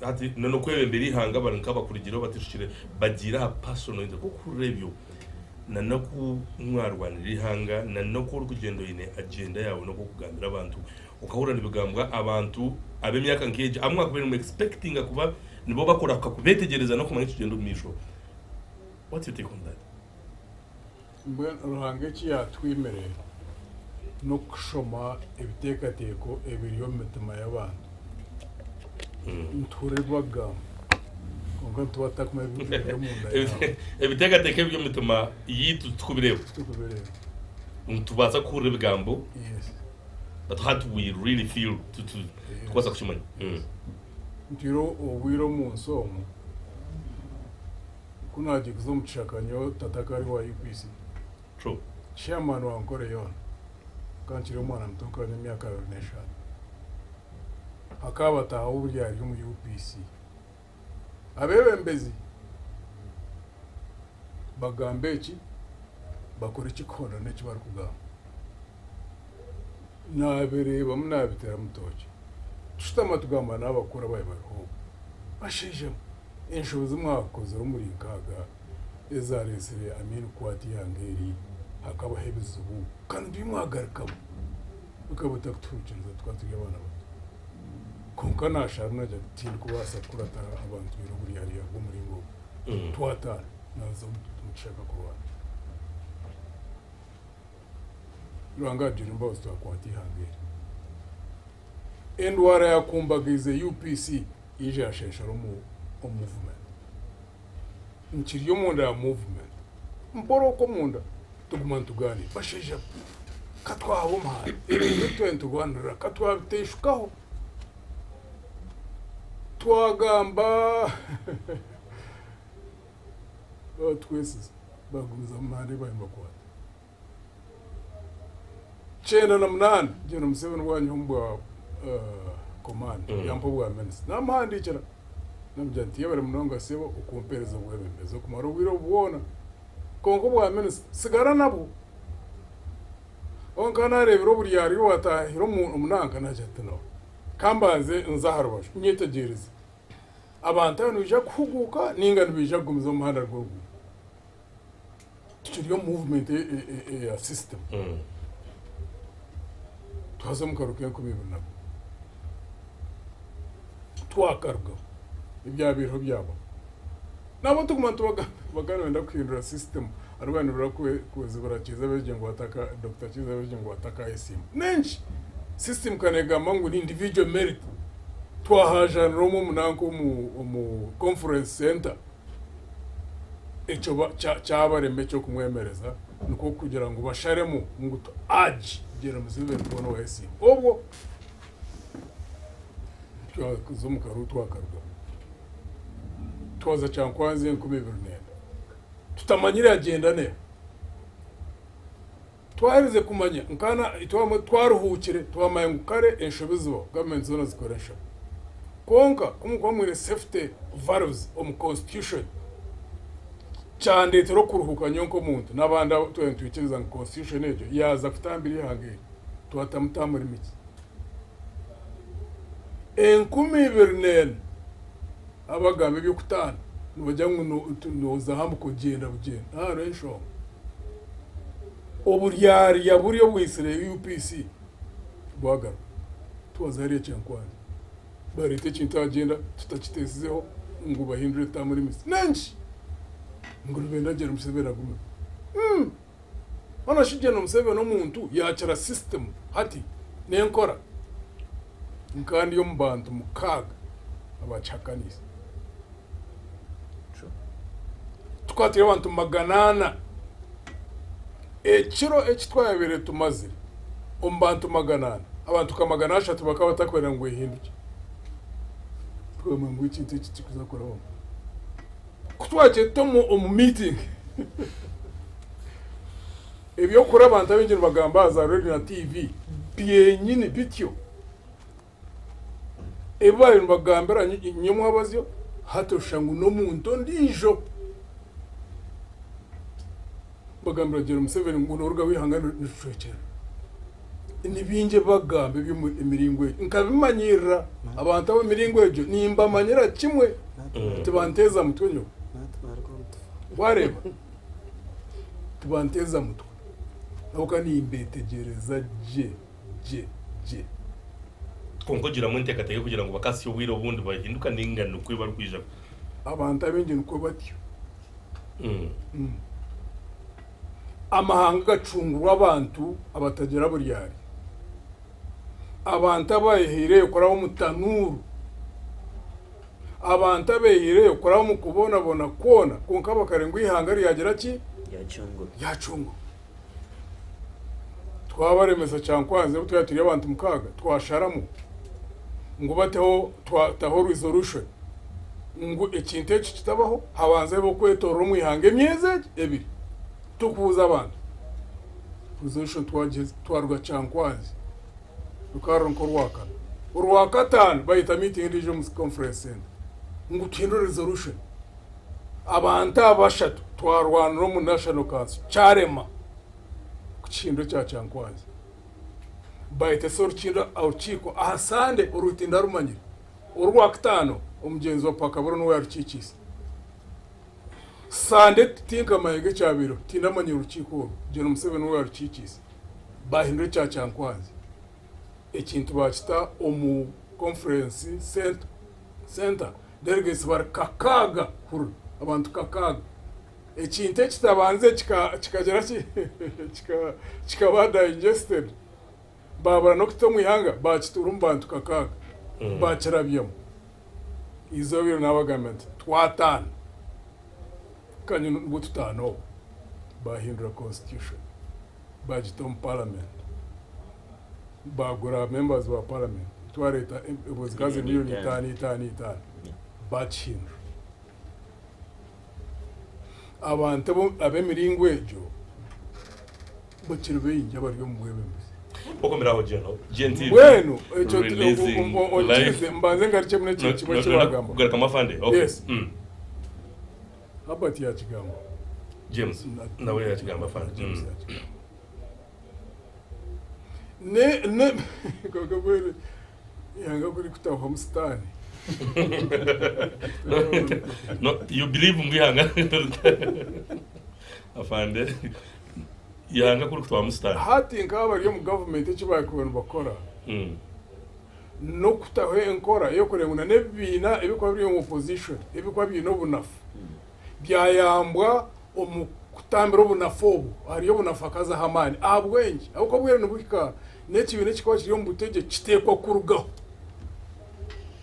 hati n'okwebembera eihanga bari nk'abakurigireho batishukire bagiire aha personal interest. Ku orikuhurira ebyo na n'oku mwarwanirira eihanga na n'oku orikugyenda oine agenda yaawe n'oku orikugambira abantu, okahurira nibigambwa abantu ab'emyaka nk'egyo abu mwakubaire nimu expectinga kuba nibo bakurahuka kubeetegyereza n'okumanya ekigyenda omu maisho. What's your take on that? Mbwenu Ruhanga eki yaatwimire n'okushoma ebiteekateeko ebiri omu mitima y'abantu. Nituhurira ebi barikugamba kwonka nituba tutakumanya ebiri omunda yaabo. Ebiteekateeko ebiri omu mitima yaitu titukubireeba. Titukubireeba. Nitubaasa kuhurira ebigambo Yes. but how do we really feel tukubaasa kukimanya. Ntwire obwire omu nsi omu. Ku naagiye kuza omu kishaka nyowe tata akaba ari owa UPC. True. Chairman wa Ankole yoona. Nkaba nkiri omwana muto nkaba nyine emyaka 25. Hakaba bataahaho oburyarya omu UPC. Abeebembezi bagamba eki, bakora ekirikuhondana n'eki barikugamba. Naabireebamu naabiteeramu tooki. Tushutama tugamba n'abakuru abaabaire bariho obwo. Bashaija mwe, enshobe zi mwakozire omuri nkaaga ezaareetsire Amin kukwata eihanga eri, hakabaho ebizibu kandi bi mwagarukamu bikaba bitakutuhuukiriza tukaba turi abaana bato. Kwonka naasharamu naagira nti tindikubaasa kukurata abantu baine oburyarya bw'omuringo ogu. Twataana, naaza omu kishaka kurwana. Ruhanga atugirire embabazi twakwata eihanga eri. Endwara yakumbagaize UPC yaija yashenshera omu movement. Nkiri omunda ya movement. Mpora okwo omunda. Tuguma nitugaaniira. Bashaija ka twaba omuhanda, ebintu ebi twaba niturwanirira ka twabiteishukaho. Twagamba batwesize bagumizamu omuhanda ei baabaire nibakwata. 98 Gen Museveni bwanyima omu bwa command yampa obwa minisita namuhandikira namugira nti yebare munonga sebo okumpereza obwebembezi okumara obwire obu bwona kwonka obwa minisita sigara nabwo kwonka narebire oburyarya obwatahire omu nanka nagira nti no kambanze nze aha rubaju nyetegyereze abantu aba nibaija kuhuguuka ninga nibaija kugumiza omu muhanda nigwo gumwe. Tukiri omu movement eya system. Twaza omu karu k'enkumi ibiri na gumwe. Twakarugaho ebyabaireho byabaho. Nabo tuguma nitubagambira bakaba nibenda kuhindura system hariho abaaba nibenda kuzibira Kiiza Besigye ngu ataka Dokita Kiiza Besigye ngu atakayesimba. N'enki? System ka negamba ngu ni individual merit. Twahajanira omwe omu nanka omu conference center. Ekyo kyabarema eky'okumwemereza nikwo kugira ngu basharemu ngu tu urge Gen Museveni kubona owayesiima. Obwo twaza omu karuuru twakarugamu twaza Kyankwanzi 2004 tutamanyire agenda neha. Twaherize kumanya nkana itwe twaruhuukire twamanya ngu kare enshobi zibaho, gavumenti zoona zikora enshobi. Kwonka ku mukuba mwine safety valves omu constitution, kyandeetera okuruhuuka nyowe nk'omuntu n'abandi abu twena nitwikiriza ngu constitution egyo yaaza kutambira eihanga eri, twatamu term limits. 2004 abagamba eby'okutaana nibagira ngu nooza hambuka ogyenda bugyenda, hariho enshonga. Oburyarya buri obwaitsire UPC bwagaruka. Twaza hariya Kyankwanzi bareeta ekintu aha agenda tutakiteesizeho ngu bahindure term limits. N'enki? Ngu nibenda Gen Museveni agumeho. Umm! Hoona shi Gen Museveni omuntu yaakira system hati n'enkora? Nka ndi omu bantu mukaaga abakihakaniise. Tukwatire abantu 400. Ekiro eki twabaire tumazire omu bantu 400, abantu nka 300 bakaba batakwenda ngu ehindukye. Twamanya ngu ekintu eki tikikuza kurabamu. Ku twagyenda omu meeting, eby'okukora abantu abaingi nibagamba aha za radio na TV byenyini bityo. Ebi baabaire nibagambira nyomwabazyo hati oshusha ngu n'omuntu ondiijo. Bagambira Gen Museveni ngu norugaho eihanga niricwekyerera. Ni bingi ebi bakugamba eby'emiringo egyo. Nkabimanyirira abantu ab'emiringo egyo nimbamanyira kimwe tibanteeza mutwe nyowe. Wareeba? Tibanteeza mutwe ahabw'okuba nimbetegyereza gye. gye gye. Kwonka ogiramu enteekateeka y'okugira ngu bakatsya obwire obundi bahinduka nainga nikwo barikwija. Abantu abaingi nikwo batyo. Amahanga gacungurwa abantu abatagira buryarya. Abantu abayehaireyo kuraba omu tanuuru. Abantu abehaireyo kuraba omu kubonabona kwona kwonka bakarenga ngu eihanga ryagira ki? Ryacungurwa. Twabaremesa Kyankwanzi obu twaba turi abantu mukaaga twasharamu ngu bateho twataho resolution ngu ekintu eki kitabaho habanze habeho okwetorora omu ihanga emyezi egi ebiri turikubuuza abantu. Resolution twagiheza twaruga Kyankwanzi rukaba ruri nk'orwakana. Orwakataano bayeta meeting endiijo omu conference centre ngu tuhindure resolution. Abantu aba bashatu twarwanira omu National Council kyarema kukihindura ekya Kyankwanzi. Bayetesa orukiiko aha Sande oru tindarumanyire. Orwakutaano omugyenzi wa Pakaburo niwe yarukiikiise. Sande tinkamanyire ekyabaireho, tindamanyire orukiiko oru, Gen Museveni niwe yarukiikiise. Bahindura ekya Kyankwanzi. Ekintu bakita omu conference centre. Delegates bari kakaaga hurira abantu kakaaga ekintu ekitabanze kikagira ki kikaba digested babura n'okuta omu ihanga bakituura omu bantu kakaaga bakirabyamu eizooba eryo nabagambira nti twataana kanye nibwo tutaana obu. Bahindura constitution bagita omu parliament, bagura members ba parliament, twareeta zikaza miliyoni itaano itaano itaano, bakihindura. Abantu ab'emiringo egyo bakiri baingi abari omu bwebembezi. Okomeraho General. GNTV. Mbwenu ekyo Releasing onkirize live. mbanze ngarukye muno ekintu kimwe eki bagamba. Kugarukamu afande. Okay. Yes. Herbert yakigamba. James nawe yakigamba afande. James yakigamba. Ne ne kagabwere yanga kuri kutahwa musitani. No, you believe mu ihanga afande yanga kuri kutwa musitani. Hati nk'aba bari omu gavumenti eki bakuba nibakora n'okutaho enkora ey'okureba ngu n'ebibiina ebikuba biri omu opposition ebikuba biine obunafu byayambwa omu kutambira obunafu obu hariyo obunafu hakazaho amaani ahabw'enki ahabw'okuba obwire nibuhika n'ekibiina ekikuba kiri omu butegyeki kiteekwa kurugaho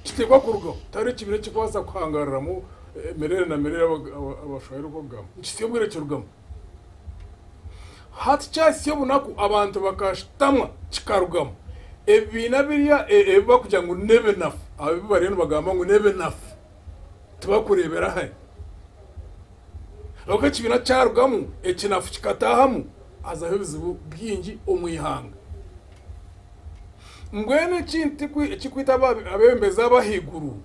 kiteekwa kurugaho tihariho ekibiina ekikubaasa kuhangariramu mirere na mirere abashwahili oku bakugamba nikihitsya obwire kirugamu. Hati kyahitsya obunaku abantu bakashutamwa kikarugamu. Ebibiina biriya ebi barikugira ngu n'ebinafu, ebi bariyo nibagamba ngu n'ebinafu, tibarikureebera hare. Ahabw'okuba ekibiina kyarugamu, ekinafu kikataahamu, hazaho ebizibu bingi omu ihanga. Mbwenu ekintu ekirikwita abeebembezi ab'ahaiguru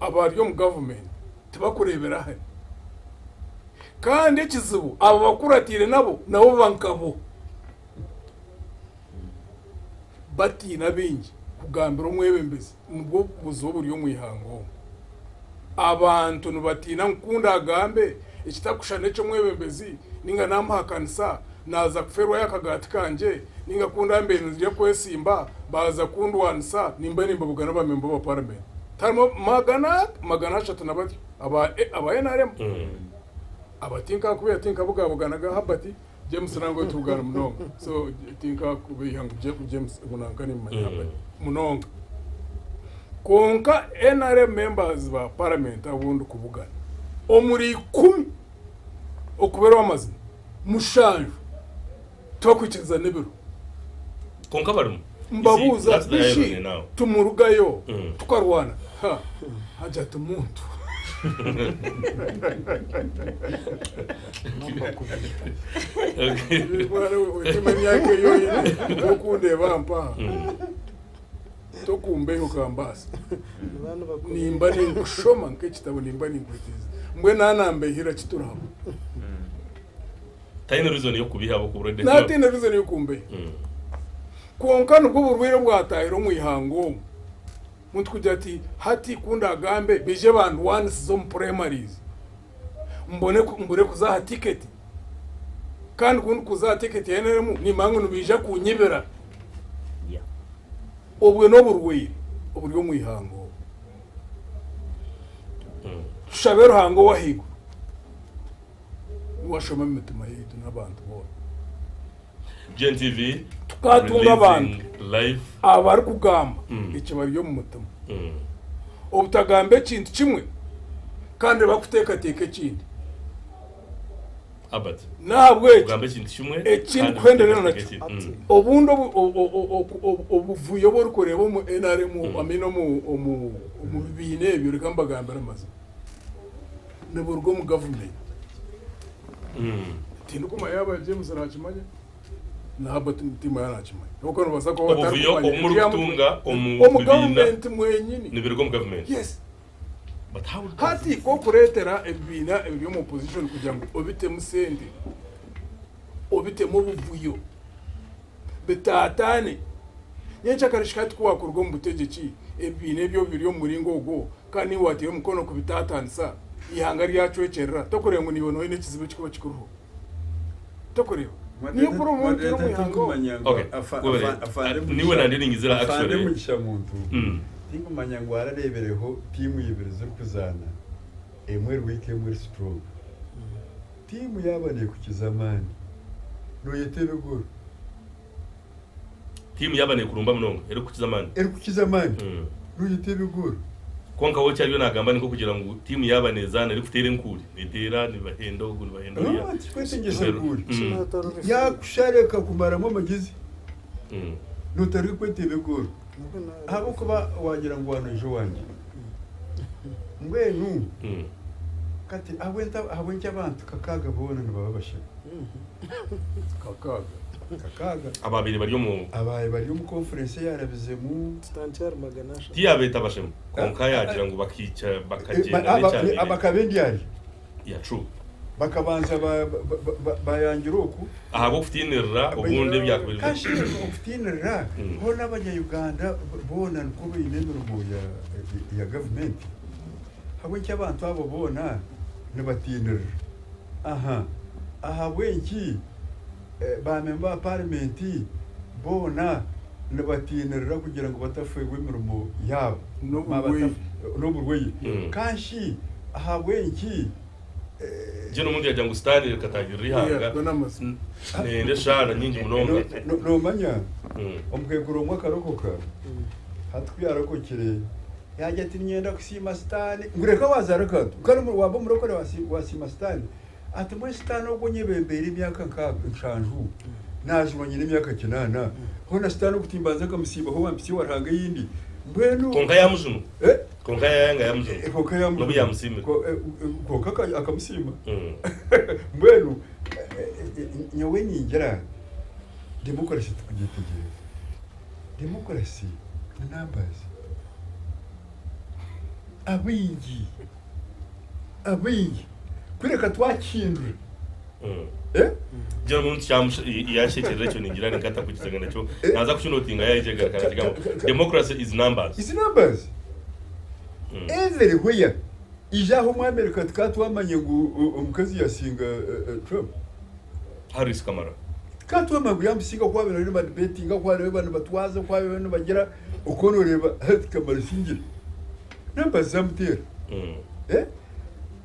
abari omu gavumenti tibarikureebera hare. Kandi ekizibu abo abakuratiire nabo, nabo baba nkabo. Batiina baingi kugambira omwebembezi nibwo buzibu oburi omu ihanga omu. Abantu nibatiina ngu ku ndaagambe ekitarikushushana n'eky'omwebembezi nainga naamuhakanisa naaza kufeerwayo akagaati kangye nainga ku ndambe nindya kwesimba baaza kundwanisa nimba nimbabugana abamemba ba paramenti. Tiharimu 430 na batyo aba NRM. Aba tinkakubiiha tinkabugabuganaga Herbert, James nangwa tubugana munonga so tinkakubiiha ngu James ngu nanka nimumanya Herbert munonga. Kwonka NRM members ba parliament abu ndikubugana omuri 10 okuba ow'amazima 7 tibakwikirizana n'ebiro. Kwonka barimu. Mbabuuza That's the bishi irony now. tumurugayo tukarwana ha hagira ati muntu. Mwana we otima emyaka ei oine tokundeeba mpaha tokumbeho okambaasa nimba ninkushoma nk'ekitabo nimba ninkwetegyereza mbwenu nanambehera ki turi hamwe. Taine reason y'okubiha ahabw'okuba already. Nataine reason y'okumbeha. Kwonka nibwo burwaire obwataahire omu ihanga omu. Omuntu kugira ati hati ku ndaagambe baije bandwanisize omu primaries mbone mbure kuza aha tiketi kandi ku ndikuza aha tiketi ya NRM nimanya ngu nibaija kunyibira. Obwe n'oburwaire oburi omu ihanga omu. Tushabe Ruhanga ow'ahaiguru niwe ashoma omu mitima yaitu n'abantu boona. GNTV Tukatunga abantu releasing live. abarikugamba ekibari omu mutima. Obutagamba ekintu kimwe kandi bakuteekateeka ekindi. Albert. N'ahabw'ekyo Kugamba ekintu kimwe ekindi kandi kuhenderera kuteekateeka nakyo. ekindi. Obundi obuvuyo obu orikureeba omu NRM, I mean omu bibiina ebyo, reka mbagambire amazima, niburuga omu gavumenti. Tindikumanya yaaba James naakimanya na Herbert Mutima yaakimanya. Ahabw'okuba nibabaasa kuba Obuvuyo batarikumanya. obu murikutunga omu Omu bibiina gavumenti mwenyini. nibiruga omu gavumenti. Yes. But how does Hati k'okureetera ebibiina ebiri omu opposition kugira ngu obitemu sente, obitemu obuvuyo, bitaataane. Nyencakare shi hati ku waakuruga omu butegyeki, ebibiina ebyo biri omu muringo ogwo, kandi niiwe waataire omukono kubitaataanisa, eihanga ryacwekyerera, tokureeba ngu naiwe nooba oine ekizibu ekirikuba kikuriho? Tokureeba? Niyo kuri omu turi omu ihanga omu. Okay. Wait, wait. Niwe nandiningizira afande actually. Mugisha Muntu tinkumanya ngu arareebereho tiimu ibiri zirikuzaana emwe eri weak emwe eri strong. Tiimu yaaba neekukiza amaani nooyeta ebiguru. Tiimu yaaba neekurumba munonga erikukiza amaani. Erikukiza amaani nooyeta ebiguru. Kwonka we eki ariyo naagamba ni nk'okugira ngu tiimu yaaba neezaana erikuteera enkuuri, neeteera nibahenda ogu nibahenda oriya. Ah, tikwetengyesa nkuuri. Mm. Yakushareka kumaramu amagezi notandika kweteeba egoolo ahabw'okuba wagira ngu wanoija owangye. Mbwenu kati ahabw'enki abantu kakaaga boona nibaba bashema? Kakaaga. Kakaaga. Abaabaire bari omu. Abaabaire bari omu conference eyarabizemu. Tiyabeeta bashema kwonka yaagira ngu bakaija bakagyenda n'ekyabaire. Bakaba endyarya. Yeah, true. Bakabanza bayangira oku. Ahabw'okutiinirira obundi ebyakubaire. Kashi okutiinirira hoona abanya Uganda boona nikwo baine emirimo ya gavumenti? Ahabw'enki abantu abo boona nibatiinirira? Aha, ahabw'enki ba memba ba paramenti boona nibatiinirira kugira ngu batafeerwa emirimo yaabo? N'oburwaire. N'oburwaire. Kanshi ahabw'enki? Gye n'omuntu yagira ngu Sitaane rikatangirira eihanga, nenda eshaara nyingi munonga. Noomanya, omukaikuru omwe akarokoka, hati ku yaarokokire, yaagira ati, Niinyenda kusiima Sitaane. Ngu reka waazaara akantu, kandi waaba omurokore waasiima Sitaane. Ati, Mbwenu Sitaane ogwo onyebembeire emyaka nkaaga nshanju, naajunwa nyine emyaka kinaana, hoona Sitaane ogu timbanza nkamusiibaho wampitsya owa Ruhanga ei ndi? Mbwenu. Kwonka yaamujunwa. Eh? Kwonka yaayanga yaamujuna. Kwonka yaamujuna. N'obu yaamusiimire. Kwonka akamusiima. Mbwenu nyowe ningira demokurasi tikugyetegyereza. Demokurasi ni numbers. Abaingi, abaingi kureka twakihindura. Gira omuntu yanshekyerera ekyo ningira ninka atakugize nakyo naza kukinotinga yaija agaruka nakigamba democracy is numbers. Is numbers. Everywhere. Ija aha omu America tukaba twamanya ngu omukazi yasinga Trump. Harris Kamala. Tukaba twamanya ngu yamusinga ku babaire niba debatinga, ku babaire nibatwaza, ku babaire nibagira, okwo noreeba Kamala asingire. Numbers zamuteera.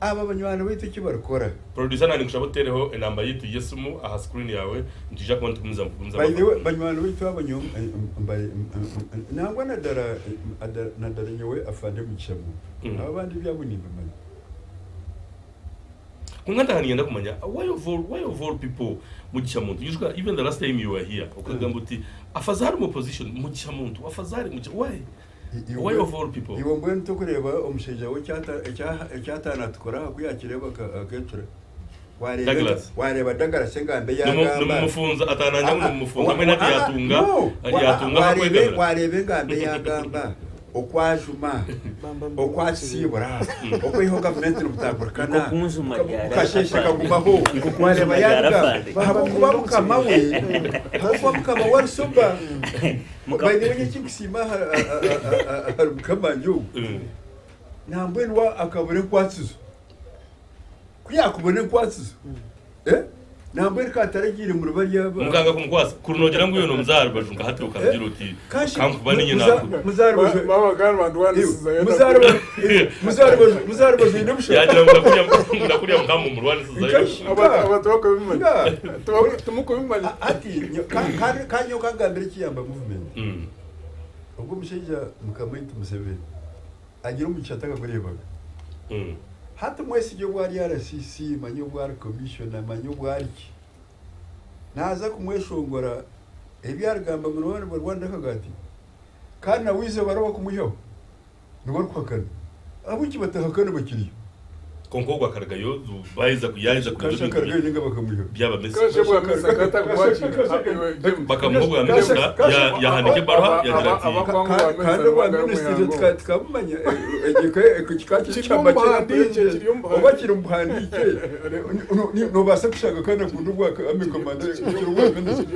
Aba banywani baitu eki barikora. Producer na ninkushaba otereho enamba yitu y'esimu aha screen yawe nitwija kuba nitugumizamu kugumizamu By the way, amakuru. banywani baitu abo nyowe nangwa nadara nadara nyowe afande Mugisha Muntu. Aba abandi ebyabo nimbimanya. Kwonka ntaaha niinyenda kumanya why of all, why of all people Mugisha Muntu? Ijuka even the last time you were here okagamba oti afazari omu opposition Mugisha Muntu afazari Mugisha why? Why of all people? Iwe mbwenu tokureeba omushaija we eki atanatukora aha ku yakireeba akecura? Douglas. Wareeba Douglas engambo ei agamba. Nimumufunza atanangye ngu nimumufunza mbwenu hati yatunga yatunga ahakwegamira. Wareeba engambo ei agamba oku ajuma, oku akisiibura, oku aihaho gavumenti nibutagurikana, bukasheeshe kagumaho. Wareeba yabigamba ahabw'okuba mukama we, ahabw'okuba mukama we ari sober. By the way nyowe ekinkusiima ahari mukama wangye ogu, nambwenu we akabura enkwatsizo. Ku yaakubona enkwatsizo, nambwenu ka ataragiire muri bariya aba. Mukanga kumukwasa, kuri noogira ngu iwe noomuza aha rubaju nka hati okamugira oti, Kankuba niinye naaku. Muza aha rubaju. Baaba kandi bandwanisiza. Muza aha rubaju, muza aha rubaju, muza aha rubaju oine obushema. Yaagira ngu ndakuriya mukamumurwanisizayo. Abantu bakubimanya. Timukubimanya. Hati ka nyowe kangambire ekiyamba movement. Ogwo omushaija mukama waitu Museveni agira omugisha atakagureebaga. Hati mwesigye obu ari RCC, manya obu ari commissioner, manya obu ari ki. Naaza kumweshongora ebi arigamba ngu nibo nibarwanira akagaati. Kandi nawe eizooba ari owakumwihaho niwe arikuhakana. Ahabw'enki batahakana bakiriyo? Kwonka ogwo akarugayo baaheza yaaheza kugira Kasha ebintu akarugayo ninga bakamwihaho. byaba mesi. Kasha bwa mesi akata kuwakira. Bakamuha obwa minisita yahandiika ebaruha yagira ati Kandi obwa minisita tikamumanya oba kiri omu buhandiike nobaasa kushanga kandi akunda obwa army commander kukira obwa minisita.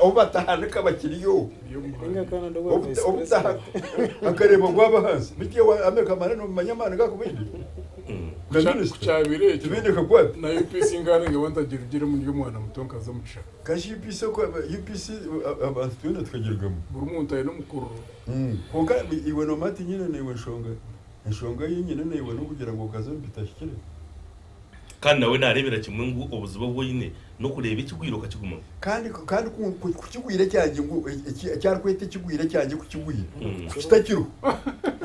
Obu batahanika bakiriyo. Akareeba gwaba ahansi. Beitu iwe army commander nomumanya amaani agu akubaine? Nka minisita. Kukyabire ekyo Tibaine kakwate. na UPC ngane nkaba ntagirugiremu ndi omwana muto nkaza omu kishaka. Kashi UPC oku UPC abantu twena tukagirugamu. Buri muntu aine omukururo. Kwonka iwe noomanya tinyine naiwe nshonga. Enshonga ei nyine naiwe n'okugira ngu okaza omu bitahikire. Kandi nawe naareebera kimwe ngu obuzibu obu oine n'okureeba ekigwire okakigumamu. Kandi kandi ku ku ku kigwire kyangye ngu eki eki arikweta ekigwire kyangye ku kigwire ku kitakiriho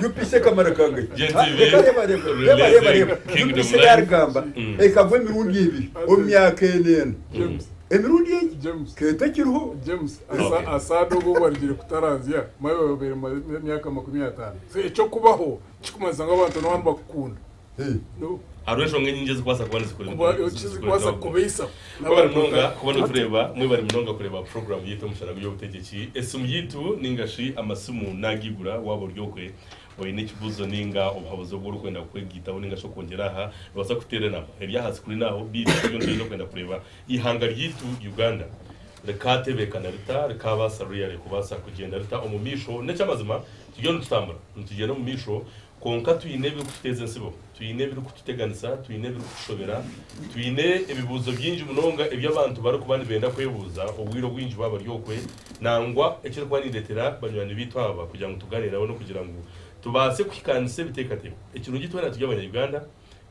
UPC ekamara kangahi? Gen Ha, TV, reka reeba reeba reeba reeba releasing reeba Kingdom UPC Life. yaarigamba ekagwa emirundi ebiri omu myaka ena ena. James, Emirundi egi James. keetakiriho. James, Okay. asa asaada obu obarugire kutaranzya mawe babaire bamazire emyaka 50. So ekyokubaho kikumanyisa ngu abantu nibaba nibakukunda. Eh. No. Hariho enshonga enyingi ezikubaasa kuba Kuba ekizikubaasa kukubaisa. Mwebare munonga kuba nitureeba, mwebare munonga kureeba puroguraamu yaitu Omushana gw'eby'obutegyeki. Esimu yaitu ninga shi amasimu nagaigura waaba ori okwe oine ekibuuzo ninga obuhabuzi obu orikwenda kwegaitaho ninga shi okwongyera aha, noobaasa kuteera enamba eri aha sikurini aho beitu turiyo nitwenda kwenda kureeba eihanga ryaitu Uganda rikaatebeekana rita, rikaabaasa really kubaasa kugyenda rita omu maisho. N'eky'amazima turiyo nitutambura nitugyenda omu maisho Kwonka twine ebirikututeeza entsibo, twine ebirikututeganisa, twine ebirikutushobera, twine ebibuuzo bingi munonga ebi abantu barikuba nibenda kwebuuza obwire obwingi baaba bari okwe. Nangwa ekirikuba nindeetera banywani baitu aba kugira ngu tugaaniire nabo n'okugira ngu tubaase kuhikaanisa ebiteekateeko. Ekirungi twena turi Abanya-Uganda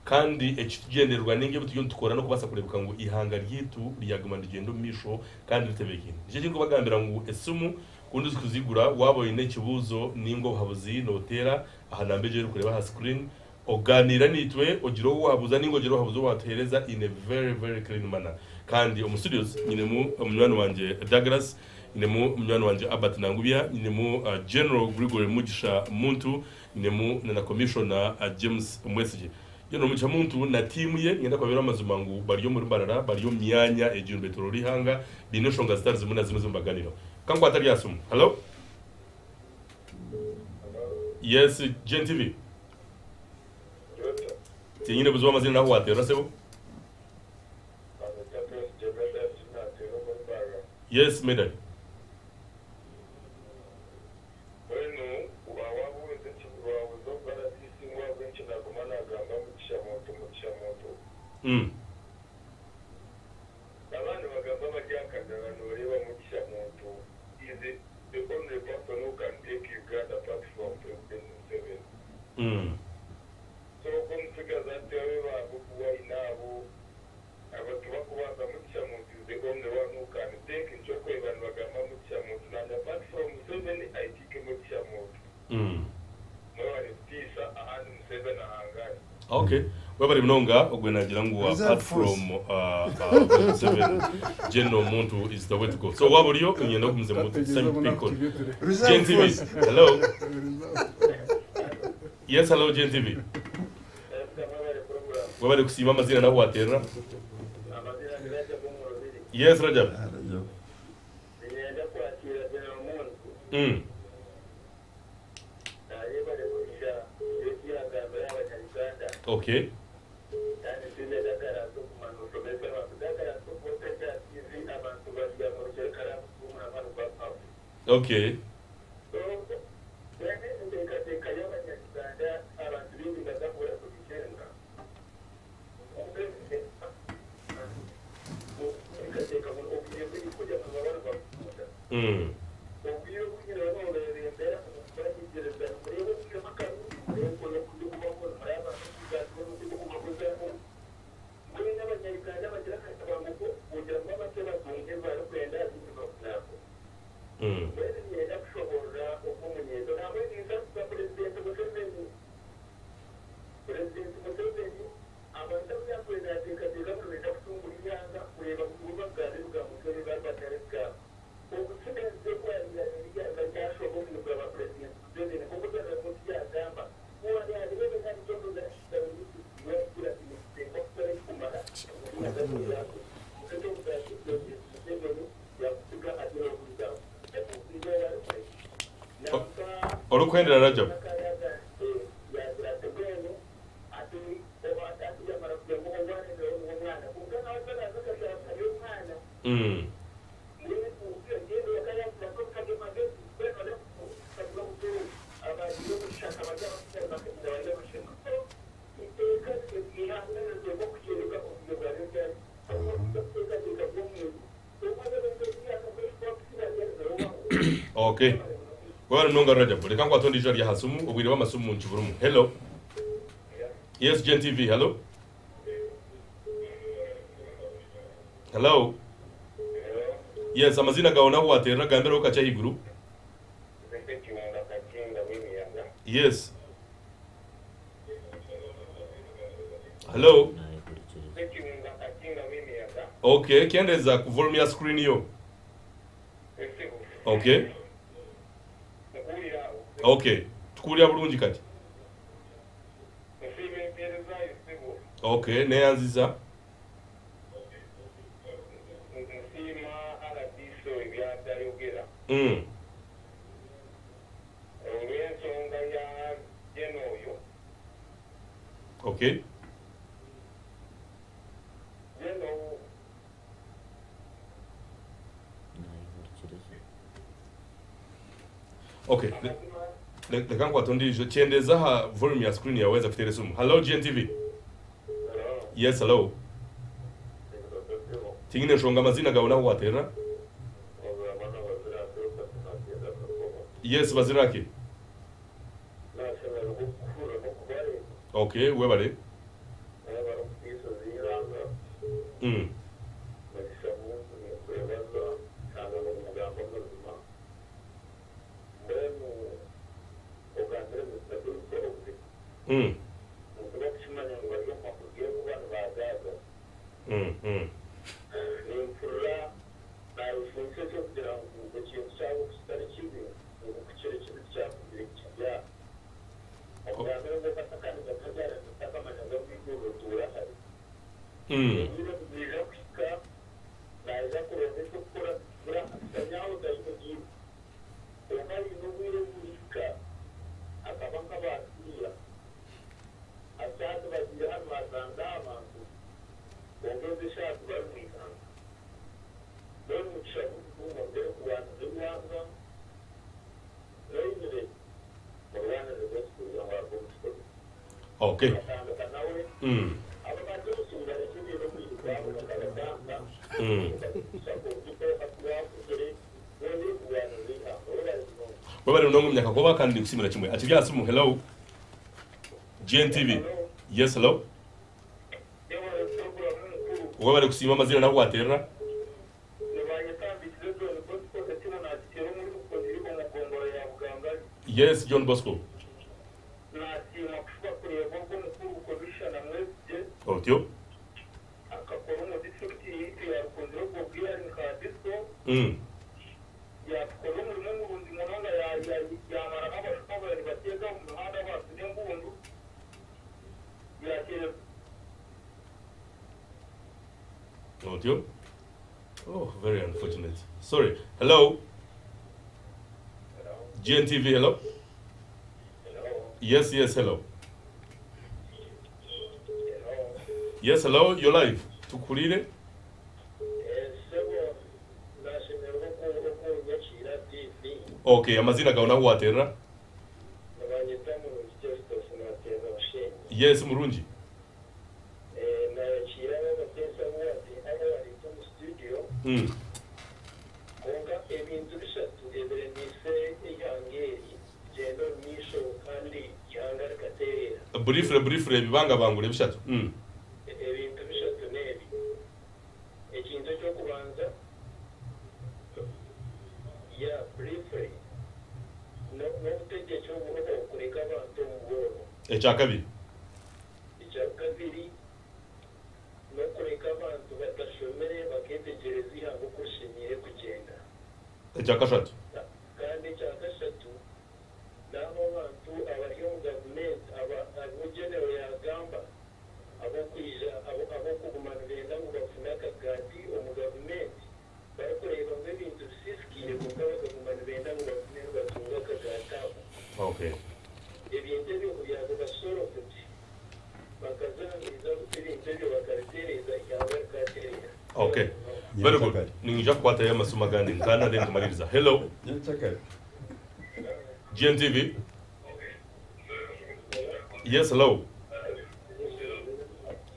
kandi ekitugyendererwa nainga ebi turiyo nitukora n'okubaasa kureebeka ngu eihanga ryaitu ryaguma nirigyenda omu maisho kandi ritebeekaine. Nikyo eki ndikubagambira ngu esimu Ku ndiza kuzigura, waaba oine ekibuuzo nainga obuhabuzi nooteera aha namba egi orikureeba aha screen, ogaaniira naitwe, ogira ou waabuuza nainga ogira obuhabuzi obu waatuheereza in a very very clean manner. Kandi omu studios nyinemu munywani wangye Douglas, nyinemu munywani wangye Albert Nangubya, nyinemu General Gregory Mugisha Muntu, nyinemu na na Commissioner James Mwesigye. General Mugisha Muntu na tiimu ye niinyenda kubabeera amazima ngu bari omuri Mbarara, bari omu myanya egyo nibeetooroora eihanga, baine enshonga zitari zimwe na zimwe ezi nibaganiiraho. Kankwate rya simu. Hello? Yes, Gen TV. Tinyine buzibu amazina nahu waterera sebo. Yes, Medard. Mm. Abandi nibagamba bari akagara noreeba Mugisha Muntu is the only person who can take Uganda apart from President Museveni. So ogwo omutsigazi ati abe ba Bobi Wine abo abo tibakubaasa Mugisha Muntu is the only one who can take nikyo orikureeba nibagamba Mugisha Muntu nanye apart from Museveni I pick Mugisha Muntu. Mwebare kutiisa ahandi Museveni ahangaare. Okay. Webare munonga ogwe nagira ngu Reserve apart force. from Museveni General Muntu is the way to go. So waba oriyo niinyenda ogumize mu Kategeeza same obunaku pick on. turiyo turi. Reserve Gen TV. force. Hello. Yes, hello Gen TV. Webare kusiima amazina nahu waterera. Amazina ni Rajab Omurubiri. Yes, Rajab. Rajab. Niinyenda kwakira General Muntu. Ayebare kwija kugira eki yaagambira aha Banya-Uganda. Okay. Kandi Twine Douglas okumanya oshomesa abantu. Douglas oku otaija aha TV abantu baryamurukira ekaraamu kuhumura amaani gwa Paul. Okay. So mbwenu enteekateeka y'Abanya-Uganda abantu baingi nibaza kubura kugikyenga. Enteekateeka ngu obwire bwingi kugira ngu nibaaba nibakukunda. Obwire obwingi nibaba nibabeebembera omu kubahigiiriza nimureeba obwire akarungi, mureebe oku orikubaho, nimureeba abantu oku baagira omutima ogubaguzaho. Mbwenu Abanya-Uganda bagira akatabanguko kugira ngu abakye batunge ebi barikwenda beitu bakunako. Mbwenu niinyenda kushoboorora ogu omunyeeto. Nambwenu ninsaasibwa Purezidenti Museveni. Purezidenti Museveni abantu abu yaakubaire naateekateeka ngu nibaija kucungura eihanga kureeba ngu nibo bakugamba ebigambo byona ebi barikuba batari kugamba. Obutsigazi obwabaire nari ryashoba omu bwa ba Purezidenti Museveni nk'oku General Muntu yaagamba, ku araareebe Orikuhendera Rajab. Okay. Webale munonga Rajab. Reka nkwate ondiijo ari aha simu, obwire bw'amasimu nkiburimu. Hello. Yes, Gen TV, hello. Hello. Yes, amaziina gaawe n'ahu waateerera gambiraho kakye ahaiguru. Yes. Hello. Okay, kendeeza ku volume ya screen yo. Okay. Okay, tukuwulira bulungi kati. Okay, neyanziza. Nsiima RDC ebyadde ayogera olw'ensonga ya Gen oyo. Okay. Gen Okay. Leka nkwate ondiijo. Kyendeeza aha volume ya screen yaawe waaheza kuteera esimu. Hello GNTV. Yes, hello. Tinyine nshonga amaziina gaawe n'ahu waateerera. Yes, Bazirake. Okay, webale. Okay. Webale munonga omunyakagoba kandi nikusiimira kimwe. Akiri aha simu, hello. GNTV. Yes, hello. Webale kusiima amaziina n'ahu wateerera. Yes, John Bosco. Otyo. Otyo. Oh, very unfortunate. Sorry. Hello. GNTV, hello. Yes, yes, hello. Yes, hello, you're live. Tukuwulire. Okay, amazina gawe n'ahu wateerera. Yes, murungi. Briefly, briefly, ebibangabangure bishatu. Ebintu bishatu n'ebi. Ekintu eky'okubanza, ya briefly, n'obutegyeki oburiho kureka abantu omu bworo. Ekyakabiri. Ekyakabiri, n'okureka abantu batashomire bakeetegyereza eihanga oku rishemereire kugyenda. Ekyakashatu. Kandi ekyakashatu, n'abo abantu abari omu gavumenti, abu General yaagamba, ab'okwija, ab'okuguma nibenda ngu bafune akagaati omu gavumenti, barikureeba ngu ebintu bisiisikaire kwonka bakaguma nibenda ngu bagume nibatunga akagaati ako. Okay. Ebintu ebyo ku byakuba solved, bakazaamiza ebintu ebyo bakabitereeza, eihanga rikatereera. Okay. Very good. Niinyija kukwatayo amasimu agandi nkaana then tumaliriza. Hello. GNTV. Yes, hello.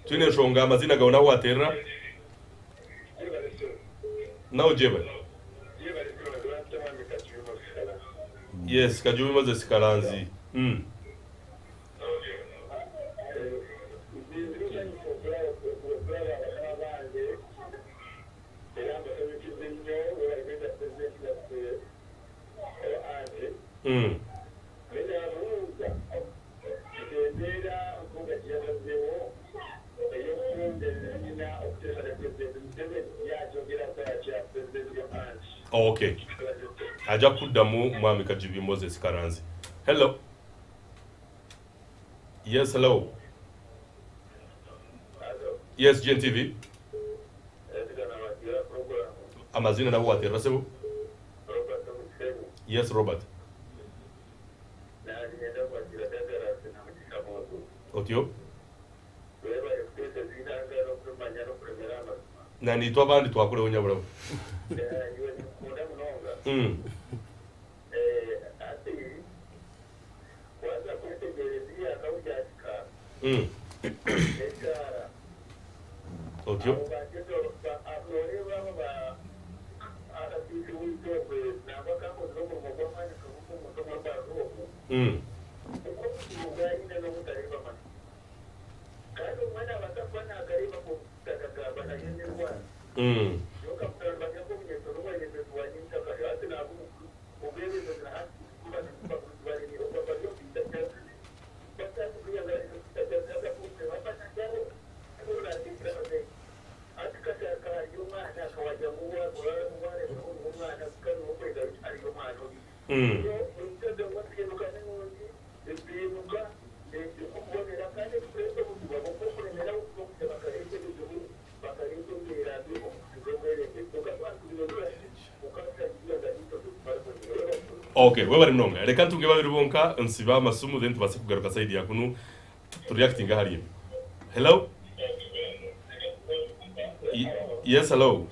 Twine enshonga amaziina gaawe n'ahu waateerera. Nawe gyebare. Yes, Kajubi Moses Kalanzi. Okay. Ajja kukuddamu Mwami Kajubi Moses Karanzi. Hello. Yes, hello. Yes, GNTV. Amazina naho waterera sebo. Yes, Robert. Otyo. Na nitwe abandi twakureho nyaburaho. Otyo. Okay, webare munonga. Reka ntunge babiri bonka nsiba amasumu then tubase kugaruka side ya kunu tureactinga hariya. Hello? Yes, hello.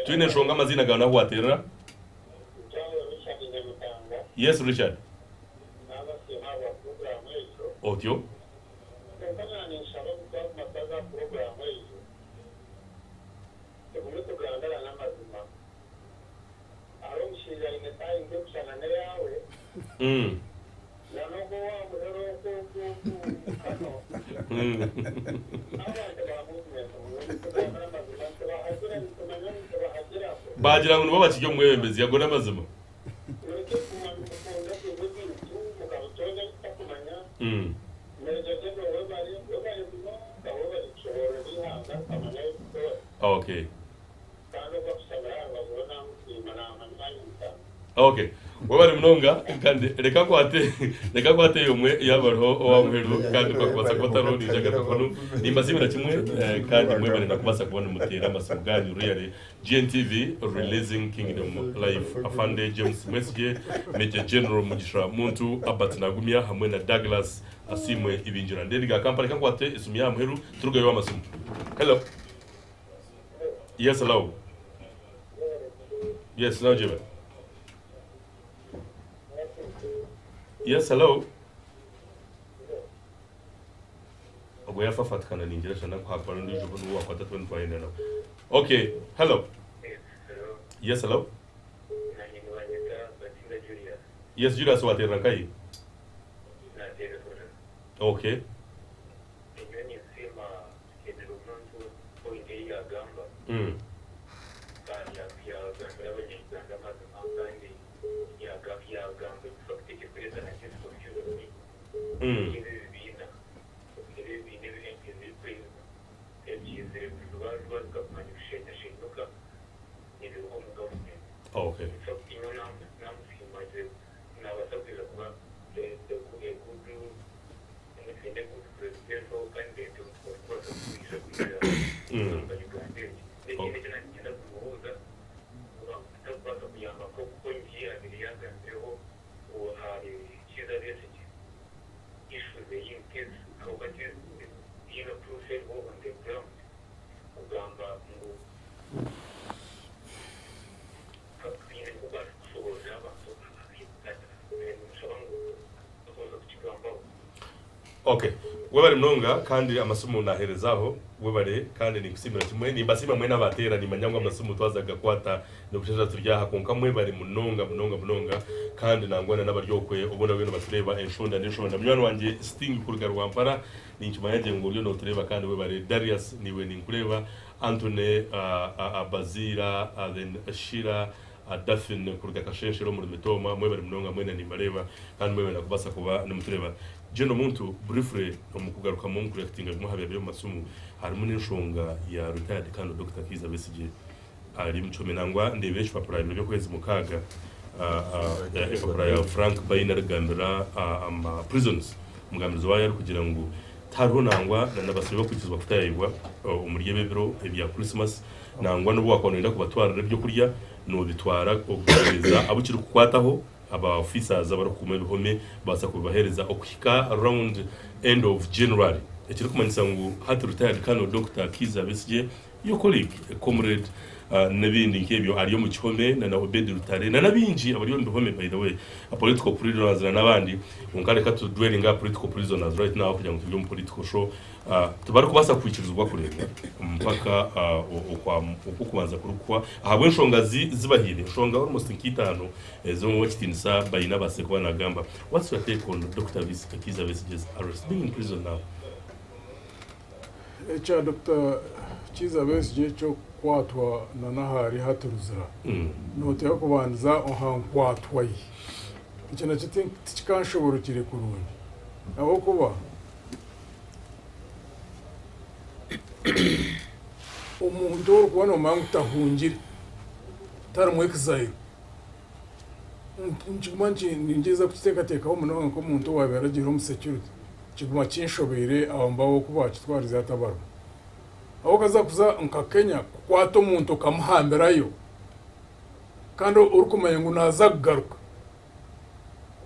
Twine nshonga amazina gawe naho waterera? Yes, Richard. Otyo. Bagira ngo nibo bakijya omwebembezi yago n'amazima. Okay. Okay. Webare munonga kandi reka kwate yomwe yabariho owamuheru kandi twakubasa kuba nija gatokono nimbazimira kimwe kandi mwebare nakubasa kubona mutera amasimu ganyu really GNTV releasing Kingdom Life. Afande James Mwesigye, Major General Mugisha Muntu, Albert Nagumya hamwe na Douglas Asimwe Ibinjira. Ndediga kampani kankwate isumu ya muheru turugayo amasimu. Hello. Yes, hello. Yes, now Jibe. Yes, hello. Ogwe yafafatikana ningira cyane ko hakora ndi juko nuwa kwa tatu ntwaye nawe. Okay, hello. Yes, hello. Yes, Julius watera nkai. Okay. Okay. Okay. Webare munonga kandi amasumu naherezaho webare kandi nikusimira kimwe nimbasima mwe n'abatera nimanyangwa amasumu twazaga kwata nokushasha turyaha konka mwebare munonga munonga munonga kandi nangwana n'abaryokwe ubona bino batureba enshonda n'enshonda munywani wanje Sting kuruga Rwampara ninkimanya ngu oryo notureba kandi webare Darius niwe ninkureba Anthony Abazira then Shira Daphne kuruga Kashenshero muri Mitoma mwebare munonga mwena nimareba kandi mwebare nakubasa kuba nimutureba. Jeno muntu briefly omukugaruka mu nkureactinga bimwe habya byo masumu harimo n'inshonga ya retired Colonel Dr. Kiza Besigye Ari omu kihome nangwa ndeebire ekipapura aha biro by'okwezi mukaaga epapura ya Frank Baine arikugambira ama prisons omugambirizi waayo arikugira ngu tihariho nangwa na n'abasibe bakwikirizibwa kutaayibwa omuri ebi ebiro ebya Christmas nangwa n'obu waakuba nooyenda kubatwarira ebyokurya noobitwara obiheereza abu kirikukwataho aba officers abarikukuuma ebihome babaasa kubibaheereza okuhika round end of January ekirikumanyisa ngu hati retired Colonel Dokita Kiiza Besigye Your colleague, comrade n'ebindi nk'ebyo ari omu kihome na na Obed Lutale na n'abaingi abari omu bihome by the way, political prisoners na n'abandi kwonka reka tu dwellinge aha political prisoners right now kugira ngu turi omu political show tibarikubaasa kwikirizibwa kureebwa mpaka okw'okubanza kurikuhwa ahabw'enshonga zi zibahaire enshonga almost nk'itaano ezi ow'ekitiinisa Baine abaasire kuba naagamba. What's your take on Dokita Kiiza Besigye's arrest being in prison now? Ekya Dokita Kiiza Besigye eky'okukwatwa na n'ahaari hati Ruzira, nooteekwa kubandiza aha nkwatwa ye. Ekyo nakyo tikikanshoborokire kurungi ahabw'okuba omuntu ou orikuba noomanya ngu tahungire, tarimu exile, nikiguma ningyezaho kukiteekateekaho munonga nk'omuntu owaabaire agiire omu security. Kiguma kinshobeire aho mbaho oku baakitwarize hati abarimu. Aho okaza kuza nka Kenya kukwata omuntu okamuhambirayo kandi orikumanya ngu naaza kugaruka,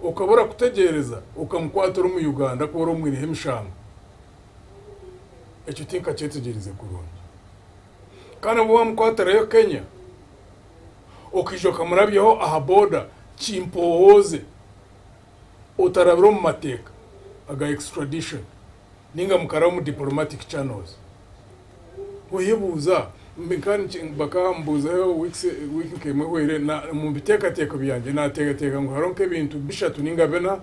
okabura kutegyereza okamukwata ori omu Uganda ku ori omwineho emishango, ekyo tinkakyetegyereize kurungi. Kandi obu waamukwatirayo Kenya okaija okamurabyaho aha boda kimpoohoze. Otarabire omu mateeka aga extradition ninga mukaraba omu diplomatic channels. Oyebuuza, bakambuuzaho weeks week nk'emwe ehweire, omu biteekateeko byangye naateekateeka ngu hariho nk'ebintu bishatu ninga bina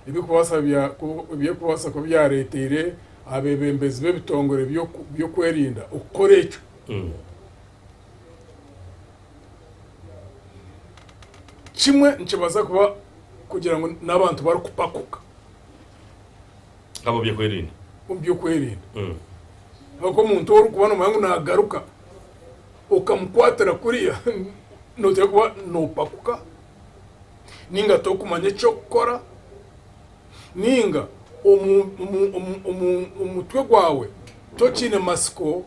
ebirikubaasa ebirikubaasa kuba byareeteire abeebembezi b'ebitongore by'okwerinda okukora ekyo. Kimwe nikibaasa kuba kugira ngu n'abantu barikupakuka. Nk'abo by'okwerinda. Omu by'okwerinda. Ahabw'okuba omuntu ou orikuba noomanya ngu naagaruka okamukwatira kuriya nooteekwa kuba noopakuka nainga torikumanya eky'okukora nainga omutwe gwawe tokiine matsiko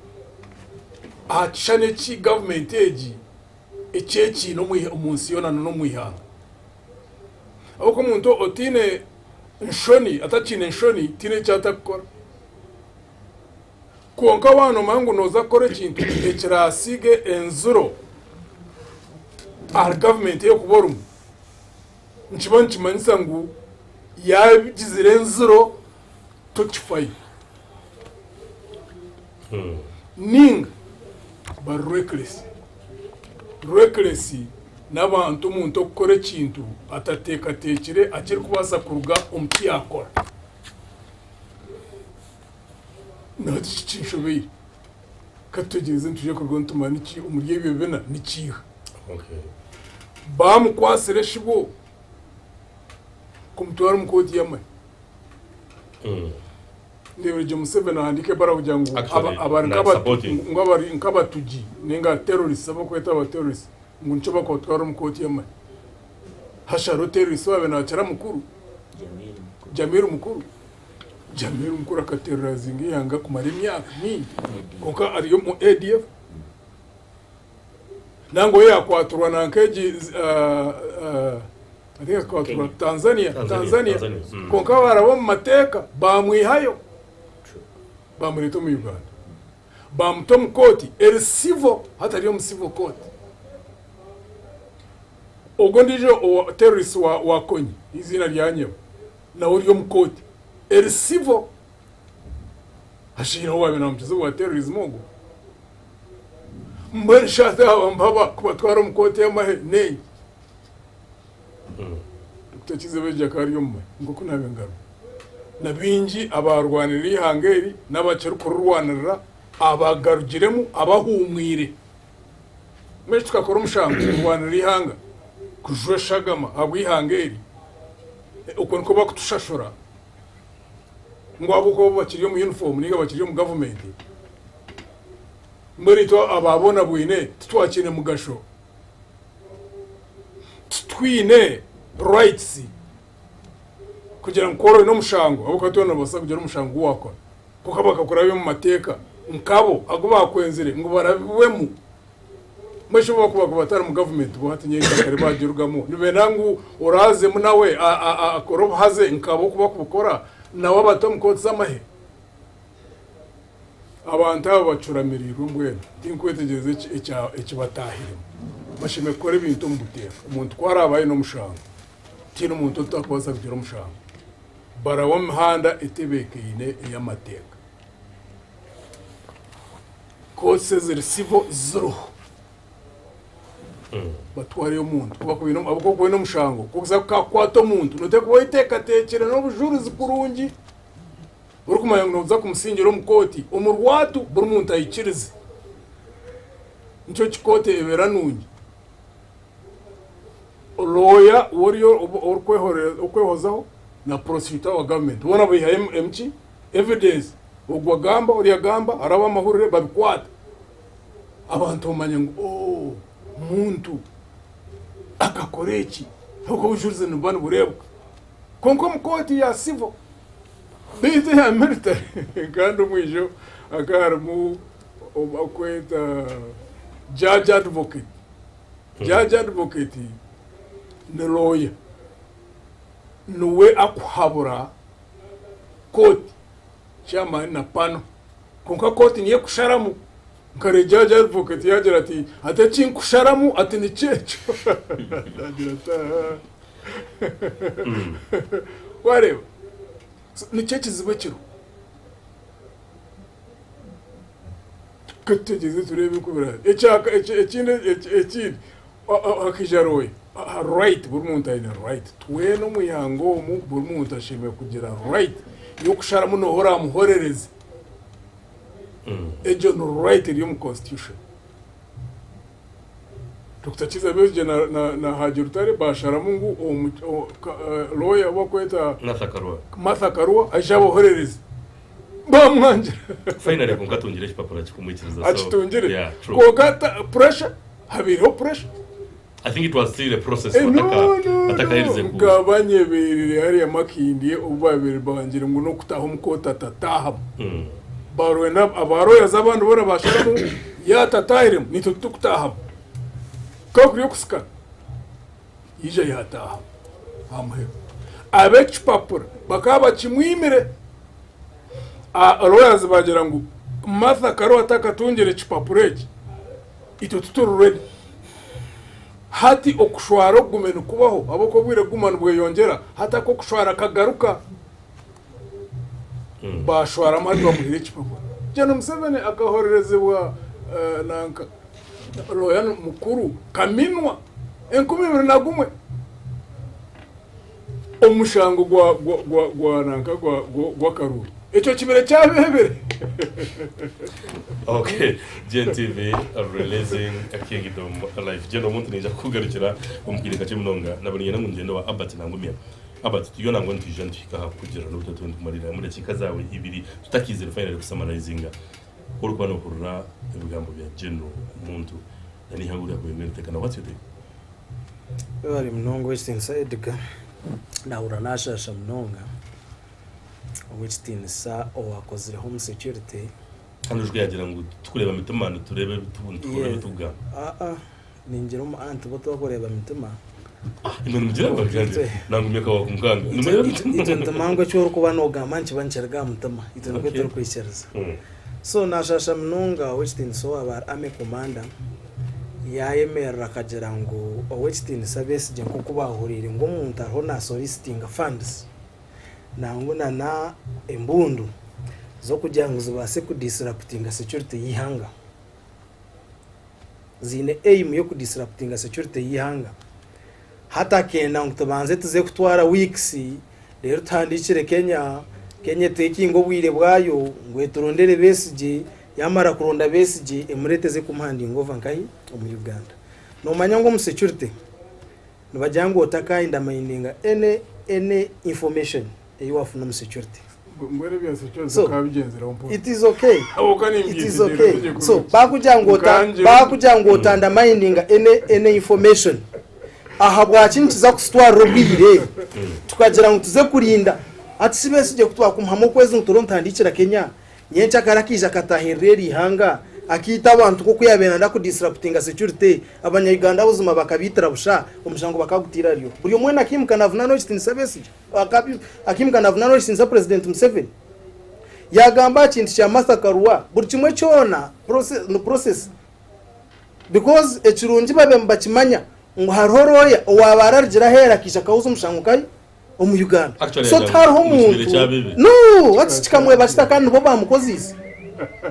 aha kishushani eki gavumenti egi ekyekiine omu nsi yoona n'omu ihanga. Ahabw'okuba omuntu otaine nshoni, atakiine nshoni, tihaine eki atarikukora. Kwonka waaba noomanya ngu nooza kukora ekintu ekiraasiige enziro ahari gavumenti ei orikuba orimu, nikiba nikimanyisa ngu yaagizire enziro tokifayo. Ninga bari reckless. Reckless n'abantu omuntu okukora ekintu atateekateekire akirikubaasa kuruga omu ki yaakora. Nahati eki kinshobeire. Ka tutegyereze nitwija kurugaho nitumanya niki omuri ebyo bina nikiiha. Baamukwatsire shi bo kumutwara omu kooti y'amahe. Ndeebire gye Museveni ahandiika ebaruha kugira ngu Actually, abari na supporting. ngu abari nk'abatugi ninga terrorists abakweta aba terrorists ngu nikyo bakubatwara omu kooti y'amahe. Hasha hariho terrorist owaabaire naakira mukuru, Jamil Mukulu. Jamil Mukuru. Jamil Mukuru akaterrorazinga eihanga kumara emyaka mingi kwonka ari omu ADF. Nangwa we yaakwatirwa nanka egi I think akakwatirwa Kenya. Tanzania, Tanzania, Tanzania. Tanzania. Kwonka baaraba omu mateeka baamwihayo baamureeta omu Uganda. Baamuta omu kooti eri civil hatari omu civil court. Ogwo ondiijo owa terrorist wa, wa Kony, eiziina ryanyeba, nawe ori omu kooti eri civil. Hashaine ou baabaire nibamukiza obwa terrorism ogwo. Mbwenu shi hati aba mbaba kubatwara omu kooti y'amahe n'enki? Dokita Kizza Besigye akaba ari omu mahe nk'oku naabe ngaruka. Na baingi abaarwanirira eihanga eri n'abakirikurirwanirira abagarugiremu abahuumwire. Mbwenu shi tukakora omushango kurwanirira eihanga, kujwa eshagama ahabw'eihanga eri, okwo nikwo bakutushashura ngu ahabw'okuba bo bakiri omu yunifoomu nainga bakiri omu gavumenti? Mbwenu itwe abaabonabwine titwakiine mugasho? Titwine rights kugira ngu ku ori oine omushango ahabw'okuba twena noobaasa kugira omushango ogu waakora kwonka bakakurabya omu mateeka nkabo agu baakwenzire ngu barabibwemu. Mbwenu shi bo bakuba batari mu gavumenti bo hati nyenkya kare baagirugamu nibenda ngu oraazemu nawe akore obuhaze nkabo oku bakubukora nawe abate omu kooti z'amahe? Abantu aba bacuramiriirwe mbwenu tinkwetegyereza ekibataahiremu. Bashemereire kukora ebintu omu buteeka. Omuntu ku araabe aine omushango, tihaine omuntu otakubaasa kugira omushango. Baraba omu mihanda etebeekaine ey'amateeka. Kooti eziri civil ziriho. Batwareyo omuntu ahabw'okuba oine omushango, ku orikuza kukwata omuntu nooteekwa kuba oyeteekateekire n'obujurizi kurungi. Orikumanya ngu nooza kumusingira omu kooti omu rwatu buri muntu aikirize. Nikyo ki kooti ebeera nungi. Looya ou orikwehozaho na prosecutor wa gavumenti boona baihayo ki? Evidence. Ogu agamba, oriya agamba, hariho ab'amahurire babikwata. Abantu bamanya ngu ooh muntu akakora eki ahabw'okuba obujurizi nibuba nibureebwa. Kwonka omu kooti ya civil Beitu eya military kandi omwijo hakaba harimu ou barikweta judge advocate. Judge advocate ni lawyer, niwe akuhabura kooti, chairman na panel. Kwonka kooti niyo ekusharamu. Nkare judge advocate yaagira ati, hati eki nkusharamu ati nikyo ekyo. Naagira ati ahaa. Wareeba? So, nikyo ekizibu ekiriho. Tukategyereze tureebe oku biraabe. Ekyaka eki- ekindi eki- ekindi hakaija lawyer. Aha right buri muntu aine right. Twena omu ihanga omu buri muntu ashemereire kugira right y'okusharamu nooha oraamuhorereze. Egyo ni right eri omu constitution. Dokita Kizza Besigye na, na, na Haji Rutare basharamu ngu omu, o, ka, eh, lawyer ou bakweta Martha Karua. Martha Karua aije abahorereze. Bamwangira. Finally kwonka atungire ekipapura kikumwikiriza. So, Akitungire. yeah, true. Kwonka ta- pressure, habaireho pressure. I think it was still a process Eh, no, bataka no, batakaherize no. ku Nkabanyeberire hariya Makindye obu babaire bangire ngu n'okutaaha omu kooti atataahamu. Barwenda aba lawyers abandi boona basharamu ngu yaatataahiremu naitwe titukutaahamu. Kukaba kuri okusikana yaija yaataahamu aha muheru. Ab'ekipapura bakaba bakimwimire. Lawyers baagira ngu Martha Karua atakatungire ekipapura eki itwe tituri ready. Hati okushwara okugume nikubaho ahabw'okuba obwire kuguma nibweyongyera hati ak'okushwara kagaruka. Baashwaramu hati bamuhaire ekipapura. Gen Museveni akahorerezibwa nanka looya mukuru Kaminwa 2001 omu mushango gwa gwa gwa nanka gw'akaruuru. Ekyo kibire kyabebire. Okay, GNTV releasing a kingdom life. Gen omuntu ninja kukugarukira omu kaire kakye munonga. Naba niinyenda ngu ngyende owa Albert Nangumya. Albert turiyo nangwa nitwija nituhika aha kukugira n'obu turi nitukumarira omu dakiika zaawe ibiri tutakiizire finally kusamarayizinga. Ku orikuba noohurira ebigambo bya General Muntu na n'eihanga oryakubaire niritekana what's your take? Webare munonga ow'ekitiinisa Edgar, naahurira naashaasha munonga ow'ekitiinisa owaakozire home security. Kandi oiju yagira ngu titukureeba mitima nitureeba nituhurira ebi turikugamba. Aa ningira omu anti bo tibakureeba mitima. Imwe nimugira ngu Itwe nangumya akawa kumukanga nimureeba mitima. Itwe nitumanya ngu eki orikuba noogamba nikiba nikiruga aha mutima itwe nikwo turikwikiriza. So naashaasha munonga ow'ekitiinisa owaaba ari army commander yaayemerera akagira ngu ow'ekitiinisa Besigye nk'oku baahuriire ngu omuntu ariho naasolicitinga funds nangwa na na embundu z'okugira ngu zibaase kudisraputinga security y'eihanga. Ziine aim y'okudisraputinga security y'eihanga. Hati akenda ngu tubanze tuze kutwara weeks reero tuhandiikire Kenya, Kenya etekinge obwire bwayo ngu eturondere Besigye, yamara kuronda Besigye emureete eze kumuhandinga over nkahi? Omu Uganda. Nomanya ngu omu security nibagira ngu otaka undermininga any any information ei wafuna omu security. Mbwenu ebya security So, okabigyenzeraho mpora. It is okay. Ahabw'okuba It nimbyetegyereza is okay. tegyeko So biki. bakugira ngu ota Nkangye- bakugira ngu otandamininga any information ahabwaki nikiza kusitwarira obwire tukagira ngu tuze kurinda hati shi Besigye ku twakumuhamu okwezi ngu turiho nituhandiikira Kenya nyencakare akaija akatahirira eri ihanga akaita abantu nk'oku yaabaire nayenda kudisruptinga security abanya Uganda buzima bakabiitira busha omushango bakagutiira aryo buri omwe weena akaimuka navunaana ow'ekitiinisa Besigye Akaimuka navunaana ow'ekitiinisa Purezidenti Museveni. Yaagamba aha kintu kya Martha Karua, buri kimwe kyona ni process because ekirungi babe nibakimanya ngu hariho lawyer owaaba ararugire aheeru akaija akahuza omushango nkahi? Omu Uganda. Actually So yagira tihariho ngu omuntu kibaire kya bibi. no hati kikamweba kita kandi nibo baamukoziise.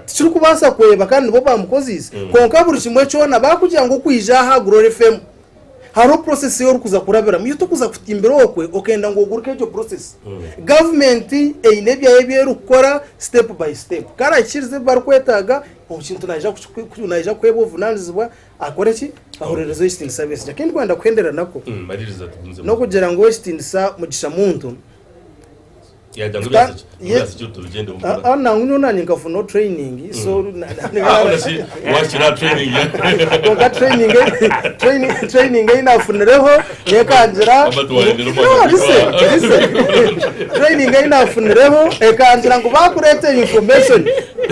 Tikirikubaasa kweba kandi nibo baamukoziise. Kwonka buri kimwe kyona baakugira ngu okwija aha Glory FM Hariho process ei orikuza kurabiramu. Iwe tokuza kutimbira okwe okenda ngu oguruke egyo process. Gavumenti eine ebyayo ebi erikukora step by step. Ku arahikiriza ebi barikwetaaga, ekintu naija naija kuheebwa obuvunanizibwa akore ki? Ahorereze ow'ekitiinisa Besigye. Akindi kwenda kuhendera nako, Maririza tugumize. n'okugira ngu ow'ekitiinisa Mugisha Muntu, Yagira ngu Tuta- ebya ye- security tubigyende mukora. Ah, nangu nyowe nanye nkafuna training so Ah, ona shi wakira training. Kwonka training training training ei nafunireho ekangira Aba tuwarendera No, omwanya listen, listen. Training ei nafunireho ekangira ngu bakureetera information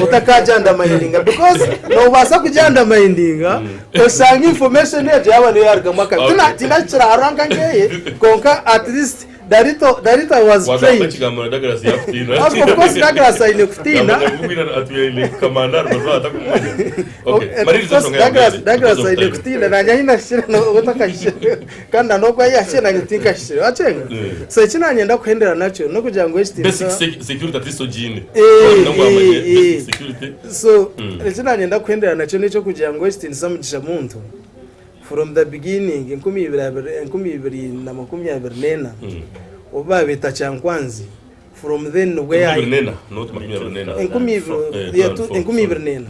otakagyandamayininga because nobaasa kugyandamayininga osanga information egyo yaaba niyo yarugamu akabi. Tindakira aha ranka nkeye kwonka at least Darito, Darito I was Wagamba trained. ekigambo na Douglas yakutiina. Of course Douglas aine kutiina. Yamanya kugumira atwire kamanda arikuba atakumanya. Okay, Of maririza course enshonga yawe Douglas, mbere, Douglas because of aine time. kutiina nanye ahi nahikire n'obu ntakahikire kandi na n'oku ahi yahikire nanye tinkahikire wakyenga? So eki nanyenda kuhendera nakyo n'okugira ngu Basic ekitiinisa security at least ogiine. Eh, Wamanya ngu wamanya eh, eh. basic security. So eki nanyenda kuhendera nakyo n'eky'okugira ngu ekitiinisa Mugisha Muntu From the beginning 2024 obu baabeeta Kyankwanzi from then nibwo ya 2024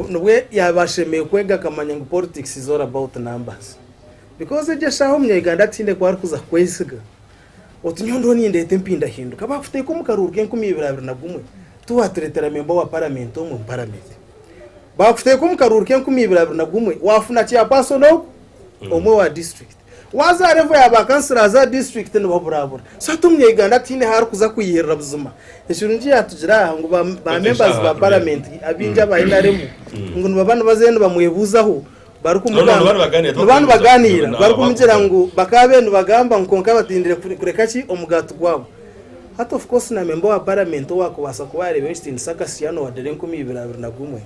nibwo yaaba ashemereire kwega akamanya ngu politics is all about numbers because egyo eshaaha omunya-Uganda atiine ku arikuza kukwesiga oti nyowe ndiho nindeeta empindahinduka baakuteeka omu karuuru k'enkumi ibiri abiri na gumwe tiwaatureetera memba wa paramenti omwe omu paramenti. Baakuteeka omu karuuru k'2021 waafuna chairperson ogu omwe wa district. Waaza aha level ya ba councillors aha district nibaburabura. So hati omunya-Uganda tihaine ahu arikuza kwihirira buzima. Ekirungi yaatugira aha ngu ba ba members ba parliament abaingi aba NRM ngu nibaba nibazayo nibamwebuuzaho barikumugamba No, no, niba niba nibaganiira, nibaganiira no, barikumugira ngu bakaba nibagamba ngu kwonka batindire kureka ki omugaati gwabo. Hati of course na memba wa paramenti owakubaasa kuba yareeba ekitiinisa Kasiano wadire 2021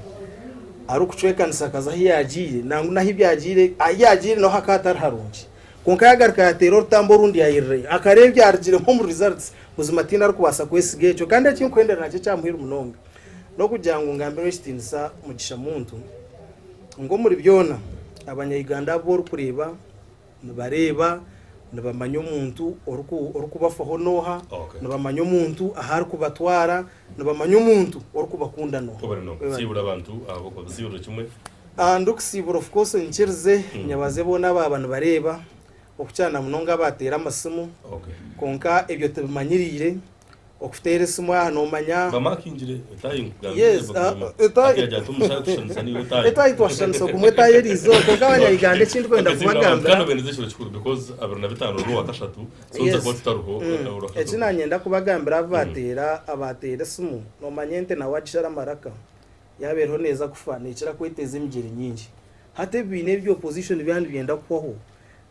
arikucwekanisa akaza ahu yaagiire nangwa n'ahu byagiire ahu yaagiire naho hakaba hatari harungi kwonka yaagaruka yaateera orutambi orundi yaayirirayo akareeba ebyarugiremu omu results buzima tihaine arikubaasa kwesiga ekyo kandi ekinkuhendera nakyo ekyamuhire munonga n'okugira ngu ngambire ow'ekitiinisa Mugisha Muntu ngu omuri byona abanya Uganda abu orikureeba Nibareeba, nibamanya omuntu orikubafaho n'oha, Okay. nibamanya omuntu ahu arikubatwara, nibamanya omuntu orikubakunda n'oha. Webale munonga. Webale. Siibura abantu ahabw'okuba basiibura kimwe. Ah, Ndikusiibura of course nyikirize nyebaze boona abaaba nibareeba, okukira na munonga abaateera amasimu, Okay. kwonka ebyo tubimanyiriire. Okuteera esimu aha noomanya. Bamakingire etaayi nkugambire Yes, bakuguma. etaayi. Akira agira ati omushaija kushushanisa niiwe etaayi. Etaayi twashushanisa gumwe etaayi eri izooba kwonka abanya-Uganda eki ndikwenda Okay, siibura abantu kubagambira. kandi obendeze ekiro kikuru because 25 orwa kashatu so nza Yes. kuba tutariho orwa Eki kashatu. nanyenda kubagambira abu baateera abaateera esimu noomanya ente nawe agishara amaraka yaaba eriho neeza kufa neekira kweteeza emigyere nyingi. Hati ebibiina ebi opposition byaba nibyenda kuhwaho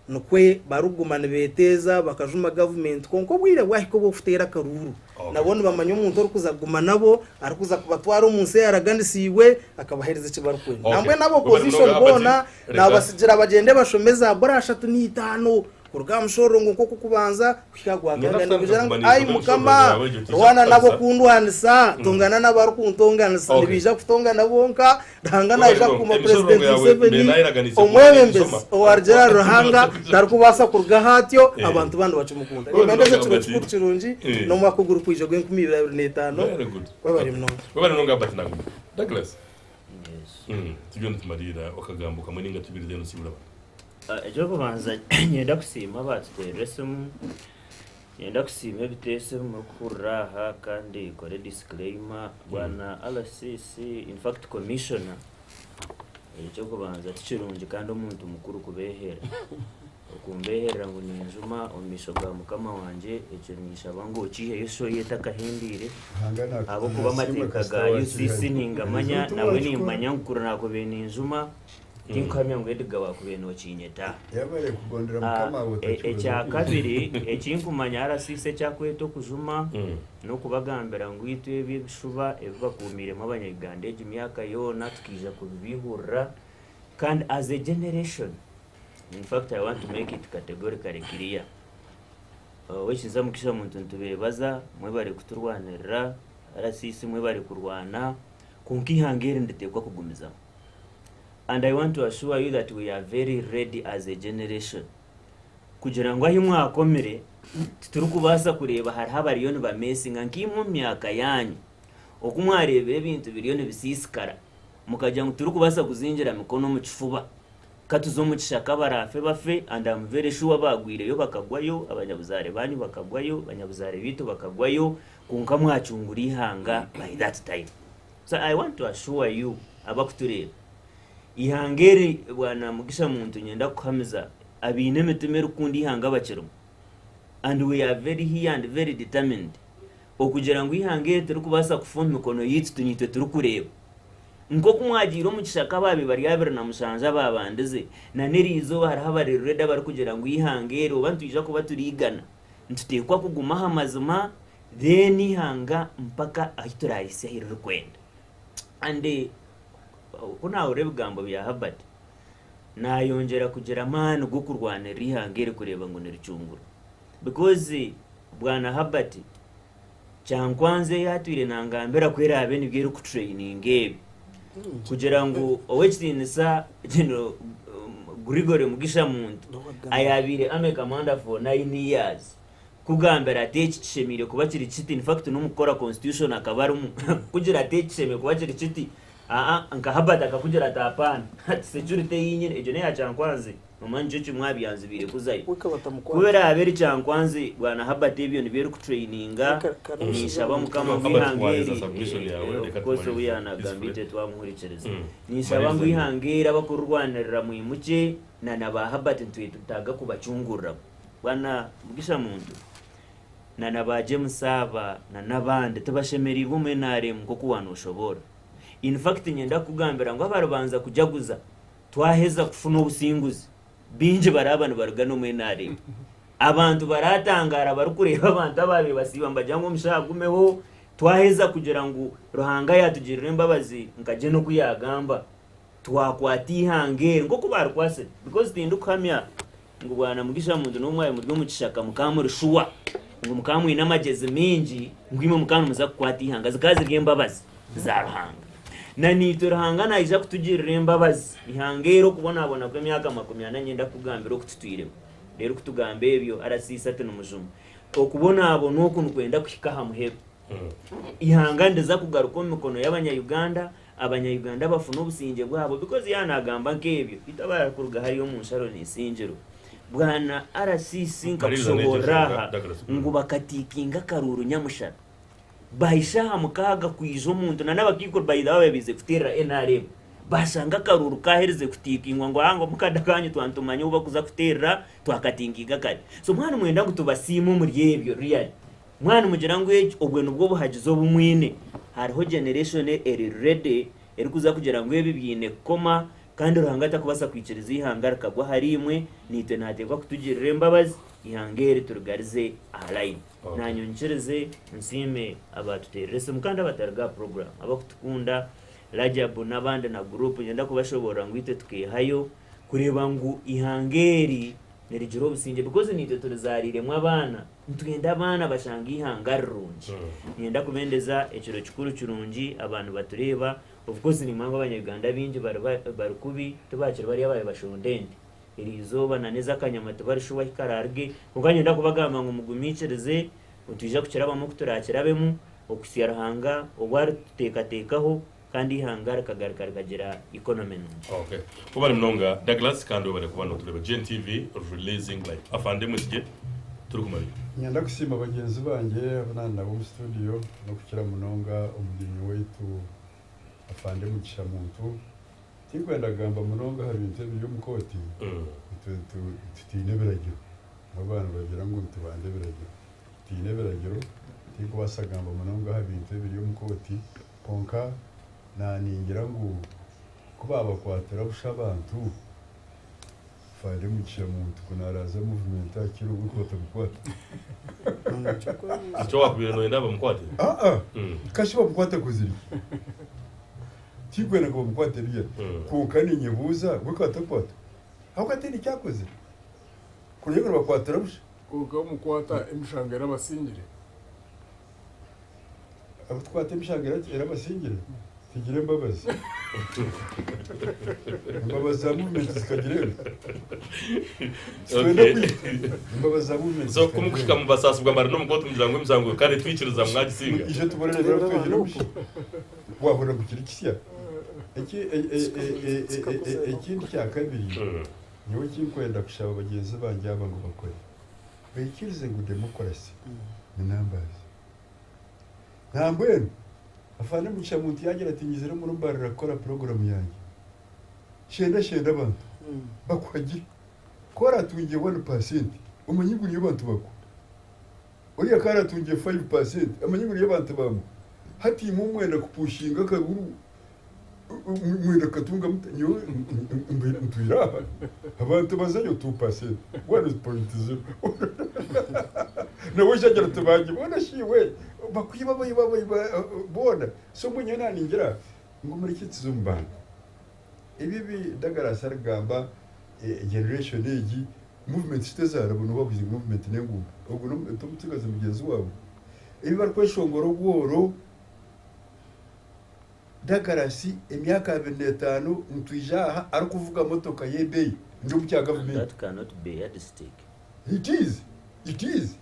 Nikwo barikuguma nibeteeza bakajuma gavumenti kwonka obwire bwahika obw'okuteera akaruuru nabo nibamanya omuntu orikuza kuguma nabo arikuza kubatwara omu nsi eyaraganisiibwe akabaheereza eki barikwenda. Nambwenu aba opposition boona naabatsigira bagyende bashome Zaaburi ashatu n'eitaano kuruga aha mushororongo nk'ogw'okubanza kuhika aha gwa kenda nigugira ngu, Ai Mukama, rwana n'ab'okundwanisa, tongana n'abarikuntonganisa. Nibaija kutongana bonka. Ruhanga naija kukuuma Purezidenti Museveni, omwebembezi owarugire ahari Ruhanga tarikubaasa kurugaho atyo, abantu ba nibakimukunda. Nimbendeza ekiro kikuru kirungi n'omwaka ogurikwija ogw'enkumi ibiri abiri n'etaano. Webare munonga. Webare munonga Albert Nanguma. Douglas, Yes. turiyo nitumariira okagambo kamwe ninga tubiri then osiibure abantu. Eky'okubanza niinyenda kusiima abaatuteerera esimu. Niinyenda kusiima ebiteeso ebi murikuhurira aha kandi nkore disclaimer, Bwana RCC, in fact Commissioner, eky'okubanza tikirungi kandi omuntu mukuru kubeeherera. Okumbeeherera ngu ninjuma omu maisho ga mukama wangye, ekyo ninshaba ngu okiiheyo show ye etakahendeire Ruhanga ahabw'okuba nasiima amateeka kasita ga UCC wakiihayo. ningamanya Ezo nabwe tiwakikora. nimmanya ngu kuri naakubaire ninjuma Tinkuhamya ngu Edgar waakubaire nookinyeta. Yebare kugondera mukama wawe otakihurira Ekya okwija. kabiri ekinkumanya RCC ekyakweta okujuma n'okubagambira ngu itwe ebi ebishuba ebi bakuumiiremu abanya-Uganda egi myaka yoona tukaija kubibihurira kandi as a generation in fact I want to make it categorically clear Owekiza Mugisha Muntu nitubeebaza mwebare kuturwanirira, RCC mwebare kurwana kwonka eihanga eri niriteekwa kugumizamu. And I want to assure you that we are very ready as a generation kugira ngu ahi mwakomire titurikubaasa kureeba hariho abariyo nibameesinga nkaimwe omu myaka yaanyu oku mwareebire ebintu biriyo nibisiisikara mukagira ngu titurikubaasa kuzingira mikono omu kifuba ka tuze omu kishaka abaraafe bafe and am very sure abaagwireyo bakagwayo, abanyabuzaare baanyu bakagwayo, abanyabuzaare baitu bakagwayo kwonka mwacungura eihanga by that time. So I want to assure you abakutureeba, eihanga eri Bwana Mugisha Muntu nyenda kukuhamiza abaine emitima erikukunda eihanga bakirimu and we are very here and very determined okugira ngu eihanga eri tirikubaasa kufa omu mikono yaitu tu niitwe turikureeba. Nk'oku mwagiire omu kishaka abaabaire bari 27 abaabandize, na n'eriizooba hariho abari ready abarikugira ngu eihanga eri oba nitwija kuba turiigana, nituteekwa kuguma aha mazima Then eihanga mpaka ahu turahitsye ahu ririkwenda. And ku naahurira ebigambo bya Herbert, naayongyera kugira amaani g'okurwanirira eihanga eri kureeba ngu niricungurwa. Because Bwana Herbert, Kyankwanzi ei atwire nangambira ku eraabe nibyo erikutureyininga ebi, kugira ngu Ow'ekitiinisa General Gregory Mugisha Muntu ayaabaire Army Commander for 9 years, Kugambira ati eki kishemeire kuba kiri kiti, in fact n'omu kukora constitution akaba arimu, kugira ati eki kishemeire kuba kiri kiti, aa nka Herbert akakugira ati apaana, ati security ei nyine, egyo n'eya Kyankwanzi, omanya nikyo kimwe aha byanzibiire kuzayo. We Ku eraabe eri Kyankwanzi, Bwana Herbert ebyo nibyo erikutraininga, ninshaba Mukama ngu Herbert eihanga waheza eri, submission yawe, of reka course obu tumalirize yaanagamba peacefully. itwe twamuhurikiriza. Ninshaba ngu Maliriza nyine. eihanga eri abakurirwanirira mwimukye na na ba Herbert nitwetaaga kubacunguriramu. Bwana Mugisha Muntu na na ba James aba na n'abandi tibashemereirwe omu nrm nk'oku wanoshoboorora. In fact niinyenda kukugambira ngu abaribanza kujaguza twaheza kufuna obusinguzi baingi baraaba nibaruga n'omu nrm. Abantu baratangaara barikureeba abantu abaabaire basiiba nibagira ngu omushaija agumeho twaheza kugira ngu Ruhanga yaatugirira embabazi nka Gen oku yaagamba twakwata eihanga eri nk'oku baarikwatsire because tindikuhamya Ngu bwana Mugisha Muntu n'omwe muri omu kishaka mukaba muri shuwa ngu mukaba mwine amagyezi maingi ngu imwe mukaba nimuza kukwata eihanga zikaba ziri embabazi za Ruhanga. Na naitwe Ruhanga naija kutugirira embabazi eihanga eri okubonabona kw'emyaka 40 niinyenda kukugambira oku tutwiremu. Reero kutugamba ebyo RCC ati nimujuma. Okubonabona oku nikwenda kuhika aha muheru. Eihanga niriza kugaruka omu mikono y'abanya Uganda, abanya Uganda bafune obusingye bwabo because yaaba nagamba nk'ebyo itwe abarikuruga hariya omu nsharo n'eisingiro Bwana RCC Maliriza n'egyo nkakushoboorora nshonga, aha Douglas. ngu bakatiikinga akaruuru nyamushana bahisha aha mukaaga kwija omuntu na n'abakaikuru by the way babaire kuteerera nrm bashanga akaruuru kaherize kutiikingwa ngu aha ngu omukada kanyu twaba nitumanya obu bakuza kuteerera twakatinkinga kare so mwaba nimwenda ngu tubasiime omuri ebyo really Mwaba nimugira ngu egi obwe nibwo buhagizi obu mwine, hariho generation eri ready erikuza kugira ngu ebi byine kukoma kandi Ruhanga takubaasa kwikiriza eihanga rikagwa ahari imwe, naitwe nateekwa kutugirira embabazi eihanga eri turigarize aha line. Nanye onyikirize nsiime abaatuteerire esimu kandi abatari ga program abakutukunda, Rajab n'abandi na group niinyenda kubashoboorora ngu itwe tukeehayo kureeba ngu eihanga eri nirigira obusingye because naitwe turizaariiremu abaana. Nitwenda abaana bashange eihanga rirungi. Niinyenda kubendeza ekiro kikuru kirungi abantu batureeba. Of course nimanya ngu abanya-Uganda abaingi bari bari kubi tibakiri bariya abaabaire bashonda ente. Eriizooba na n'ez'akanyama tibari shuwa ahi kararuge. Kwonka niinyenda kubagamba ngu mugumiikirize, nitwija kukirabamu oku turaakirabemu okuhitsya Ruhanga obu arituteekateekaho kandi eihanga rikagaruka rikagira economy nungi. Okay. Webale munonga Douglas kandi webale kuba notureba GNTV releasing live. Afande Mwesigye. Turikumanya. Niinyenda kusiima bagyenzi bangye abu naaba nabo omu studio n'okukira munonga omugyenyi waitu Afande Mugisha Muntu. Tinkwenda kugamba munonga aha bintu ebiri omu kooti, itwe tutiine ebiragiro. Ahabw'okuba nibagira ngu nitubanda ebiragiro. Tutiine ebiragiro, tinkubaasa kugamba munonga aha bintu ebiri omu kooti, kwonka naaningira ngu ku baabakwatira busha abantu, Afande Mugisha Muntu ku naaraaza movement aha kiro we ku batamukwata. Nikyo waakubaire nooyenda bamukwate? Aa, kashi bamukwate akozire ki? Tinkwenda ngu bamukwate really, kwonka ninyebuuza we ku atakwatwa ahabw'okuba tihaine eki akozire. Kureka ngu nibakwatira busha. Kwonka omukwata emishango erabasingire. Abu tukwata emishango erabasingire, tugire embabazi. Embabazi za movement zikagira embi. Titwenda kwita. Embabazi za movement So ku mukuhika zikagira embi. mubasaasibwa mari n'omukooti mugira ngu emisango kare twikiriza mwagisinga. Ishe tubonereze twegire busha. Wahurira ngu kiri kisya. Eki ekindi kya kabiri, nyowe ekinkwenda kushaba bagyenzi bangye aba ngu bakore, baikirize ngu democracy ni numbers. Nambwenu, Afande Mugisha Muntu yaagira ati nyizire omuri Mbarara kukora puroguramu yangye. Shenda shenda abantu bakuhagire. Ku oratungye 1% omanye ngu niyo bantu bakuha. Oriya ku aratungye 5% amanye ngu niyo bantu baamuha. Hati imwe mwenda kupushinga akaruru mwenda kukatunga muta? Nyowe ntwire aha abantu bazayo 2%, 1.0. Nawe agira ati bangye boona shi iwe bakwiba baiba baiba boona. So mbwenu nyowe naningira ngu mureke tuze omu bantu. Ebi ebi Douglas arikugamba generation egi movement shi tezaaraba nobu wakugira ngu movement n'enguubo. Ogwo t'omutsigazi mugyenzi waawe. Ebi barikweshongora obworo Douglas emyaka 25 nitwija aha arikuvuga motoka y'ebeeyi ndi omu kya And gavumenti. that cannot be yardstick. It is! It is!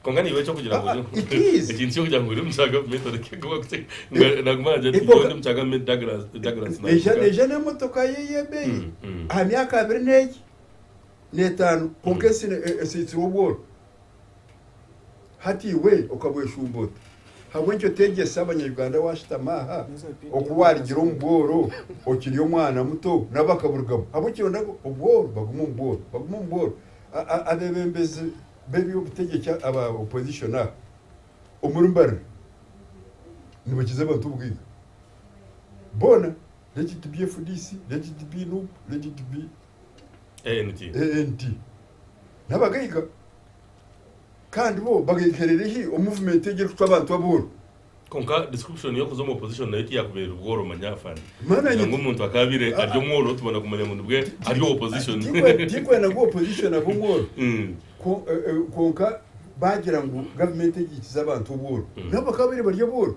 Kwonka naiwe ekyokugira ngu Ah, ori it is! ekintu ky'okugira ngu ori omu kya gavumenti oreke kuba kukye naguma nagira ati Epoka nyowe ndi omu kya gavumenti Douglas Douglas Naija navuga. naija n'emotoka ye y'ebeeyi aha myaka abiri n'egi n'etaano kwonka ensi esiitsirwe obworo. Hati iwe okabweshumba ota? Habw'enki oteegyesa Abanya-Uganda waashutama aha oku waarigira omu bworo okiri omwana muto nabo bakaburugamu? Habw'enki orenda ngu obworo bagume omu bworo, bagume omu bworo? Abeebembezi b'eby'obutegyeki aba opposition aha omuri Mbarara nibakiza abantu obugaiga boona, let it be FDC, let it be nup, let it be ANT. ANT. N'abagaiga. Kandi bo bagaikerera hi omu movement egi erikucwa abantu abooro. Kwonka description y'okuza omu opposition nayo tiyakubeera obworo manya afande. Mana Kugira ngu omuntu akaabaire ari omworo tubona kumanya ngu nibwe ari owa opposition. Tinkwenda ngu opposition abe omworo kwonka bagira ngu gavumenti egi ekize abantu obworo nabo bakaabaire bari abooro.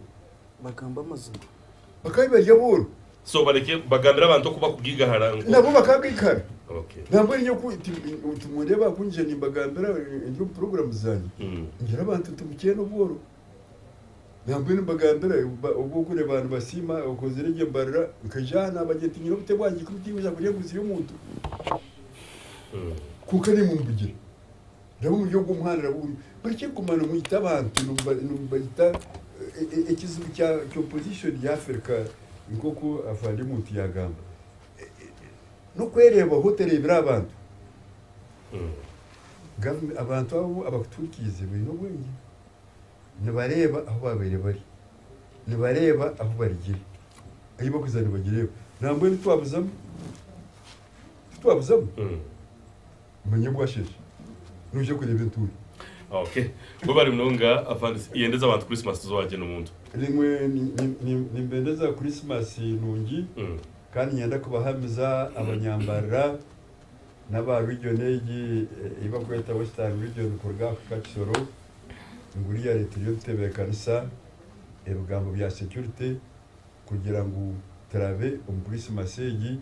Bagamba amazima. Bakaabaire bari abooro. So bareke bagambire abantu oku bakugigahara ngu. Nabo bakagigahara. Okay. Nambwenu nyowe ku timundeeba ku nyija nimbagambira ndi omu puroguramu zangye, ngira abantu nti mukyene obworo. Nambwenu mbagambira obu orikureeba nibasiima okozire gye mbarira, nkaija aha naabagira nti nyine obute bwangye ikumi tinkwija kurya enguzi y'omuntu. Kwonka naimwe mubugire. Raba omuri ogwo muhanda raba oguri murekye kuguma nimwita abantu nimubaita ekizibu kya opposition ya Africa nk'oku Afande Muntu yagamba n'okwereebaho otareebire abantu. Abantu abo abakutuhurikiize baine obwengye nibareeba ahu baabaire bari, nibareeba ahu barugire, ahu barikuza nibagireeba. Nambwenu titwabuzamu, titwabuzamu. Manya obwasheesha noija kureeba entuura. Okay. Webare munonga afande yendeza abantu Christmas tuzoba gye n'omuntu. Rimwe nimbendeza Christmas nungi kandi niinyenda kubahamiza abanyambarira n'aba region egi ei barikweta Western Region kuruga aha kuhika Kisoro ngu really turiyo nitutebeekanisa ebigambo bya security kugira ngu turabe omu Christmas egi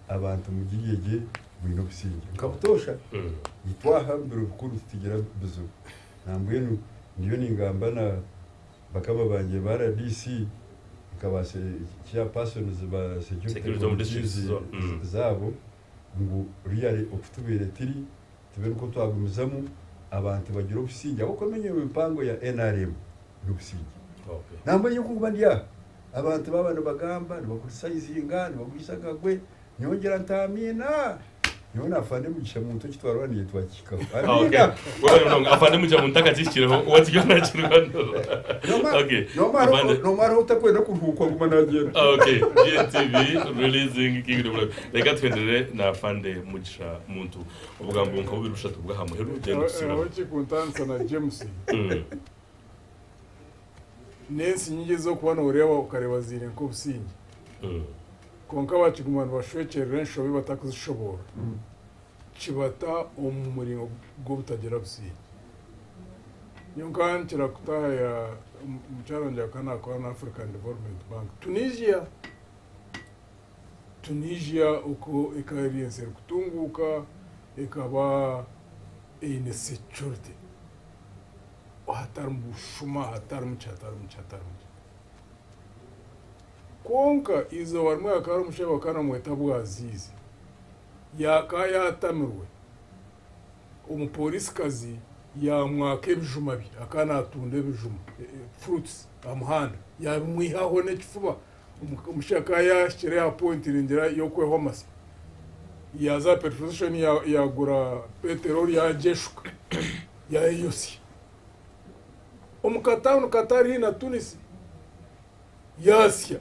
Abantu mugirye gye mwine obusingye. Nka butoosha, itwe aha omu biro bikuru titugira bizibu. Nambwenu ndiyo ningamba na bakama bangye ba rdc nka ba chairpersons ba security Security omu districts committees zo. zaabo ngu really oku tubaire turi tube nikwo twagumizamu. Abantu bagire obusingye ahabw'okuba emirimo mpango ya nrm n'obusingye. Nambwenu nyowe kunkuba ndi aha, abantu baaba nibagamba, nibakuritisayizinga, nibagwisa akagwe, nyowe ngira nti amiina! Nyowe na Afande Mugisha Muntu eki twarwaniire twakihikaho. Amiina! Webale munonga Afande Mugisha Muntu akakihikireho wakiryo nakirwanirira. Okay. Afande. Noomwe hariho otakwenda kuruhuuka aguma nagyenda. Okay, GNTV releasing Kingdom Live. Reka tuhendere na Afande Mugisha Muntu. Obugambo nka bubiri bushatu bw'aha muheru gyenda Aho otusiibeho. ekikuntandisa na James n'ensi nyingi ez'okuba nooreeba okareeba ziine nk'obusingye kwonka bakiguma nibashwekyerera enshobi batakuzishoboorora kibata omu muringo gw'obutagira busingye. Nyowe nkaba nkira kutaaya mukyara wangye akaba naakora na African Development Bank Tunisia. Tunisia oku ekaba eri ensi erikutunguuka, ekaba eine security hatarimu bushuma, hatarimu ki, hatarimu ki, hatarimu ki. Kwonka eizooba rimwe hakaba hariho omushaija bakaba nibamweta Bwaziizi, yaakaba yaatamirwe, omuporisikazi yaamwaka ebijuma bye, akaba naatunda ebijuma, fruits, aha muhanda, yaabimwihaho n'ekifuba. Omushaija akaba yaahikire aha point ningira y'okwehwa amasyo, yaaza aha petrol station yaagura peteroli yaagyeshuka yaayeyosya. Omu katawuni katari haihi na Tunis yaasya.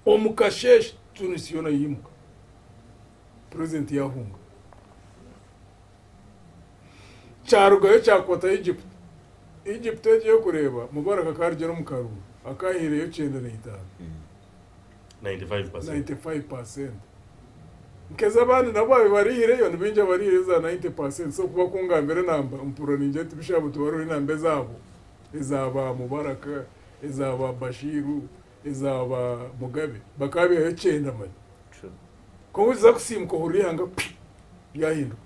Omu kasheeshe Tunis yoona yaimuka, purezidenti yaahunga. Kyarugayo kyakwata Egypt. Egypt egyo ey'okureeba, Mubarak akaba arugire omu karuuru, akahaireyo 95. 95%. 95%. Nk'ez'abandi nabo baabaire baraihireyo, ni baingi abaraihireyo za 90%. So kuba kungambira enamba, mpurira ningira nti bishaabu tibarora enamba ezaabo, eza ba Mubarak, eza ba Bashiru, eza ba Mugabe, bakaba baihayo kyenda manya. True. Kwonka okiza kusiimuka ohurira eihanga pi, ryahinduka.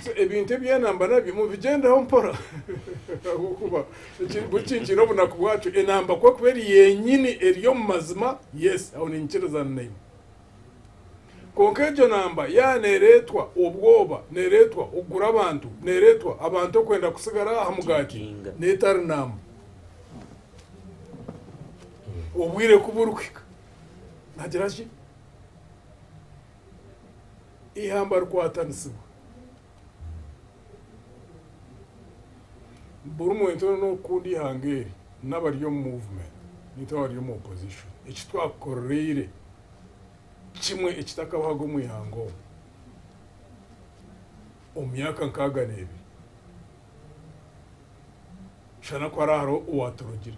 So ebintu eby'enamba nabyo mubigyendeho mpora ahabw'okuba buri kintu kiine obunaku bwakyo. Enamba ku ekuba eri yenyini eri omu mazima, yes, aho ninyikirizana naimwe. Kwonka egyo namba yaaba neereetwa obwoba, neereetwa okugura abantu, neereetwa abantu okwenda kusigara aha mugaati, Tinga. n'etari namba. Obwire ku burikuhika nagira ki? Eihamba rikwatanisibwa. Buri muntu weena orikukunda eihanga eri n'abari omu movement naitwe abari omu opposition eki twakukoreire kimwe ekitakabahoga omu ihanga omu omu myaka nkaaga n'ebiri shana ku hariho hariho owaaturugire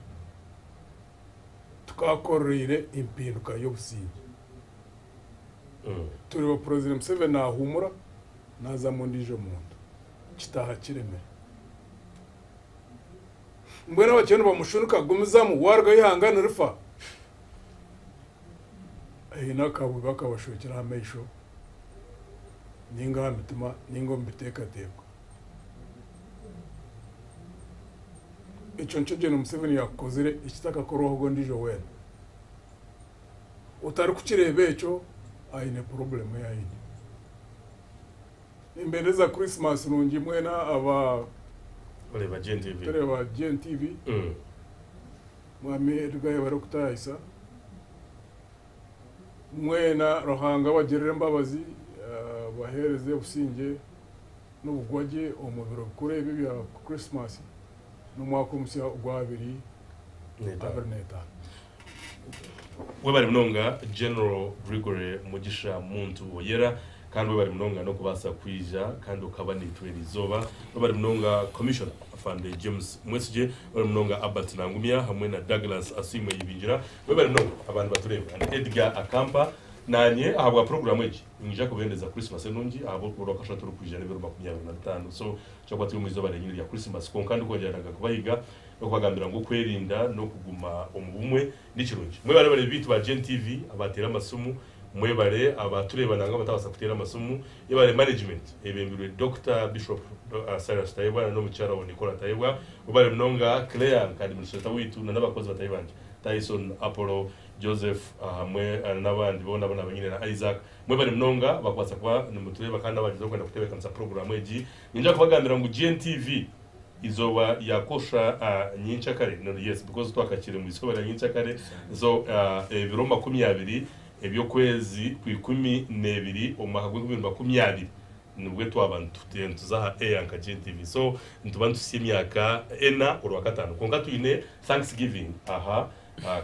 tukakoreire empinduka y'obusingye. Tureeba Purezidenti Museveni nahuumura nazamu ondiijo muntu, kitaaha kiremire. Mbwenu abakiriyo nibamushunika gumizamu warugayo eihanga nirifa. Haine akabi bakabashwekire aha maisho ninga aha mitima ninga omu biteekateeko. Ekyo nikyo Gen Museveni yakukozire ekitakakorwahoga ondiijo weena. Otarikukireeba ekyo aine purobulemu ei aine. Nimbendeza Christmas nungi mwena aba Oreeba GNTV. Tureeba GNTV. Mwami Edgar yebare kutayayisa. Mwena Ruhanga abagirire embabazi abahereze obusingye n'obugwagye omu biro bikuru ebi ebya Christmas n'omwaka omusya ogwa 2025. Webare munonga General Gregory Mugisha Muntu Oyera kandi webare munonga n'okubaasa kwija kandi okaba naitwe eriizooba. Webare munonga Commissioner Afande James Mwesigye, webare munonga Albert Nangumya hamwe na Douglas Asiimwe Ibingira. Webare munonga abantu batureeba and Edgar Akampa. Naanye ahabwa puroguraamu egi niinyija kubendeza Christmas enungi ahabw'okuba orwakashatu rurikwija n'ebiro 25 so kyakuba turi omu izooba ryenyini rya Christmas kwonka ndikwongyera naga kubahiga N'okubagambira ngu okwerinda n'okuguma omu bumwe ni kirungi. Mwebare abareebi baitu ba GNTV abateera amasimu, mwebare abatureeba nangwa abatabaasa kuteera amasimu, yebare management eyebembirwe Dokita Bishop Cyrus Tayebwa na n'omukyara we Nicola Tayebwa, mwebare munonga Claire nka administrator waitu na n'abakozi batahi bangye Tyson, Apollo. Joseph hamwe n'abandi boona abu naaba nyine na Isaac. Mwebare munonga abakubaasa kuba nimutureeba kandi abagyezaho kwenda kutebeekanisa puroguraamu egi. Niinyija kubagambira ngu GNTV eizooba rya kosha nyenkyakare, no yes because twakakiire omu izooba rya nyenkyakare, so ebiro 20 eby'okwezi kw'ikumi n'ebiri omu mwaka gw'enkumi ibiri 20 nibwe twaba nituza aha air nka GNTV. So nituba nituhitsya emyaka ena orwakataano kwonka twine Thanksgiving aha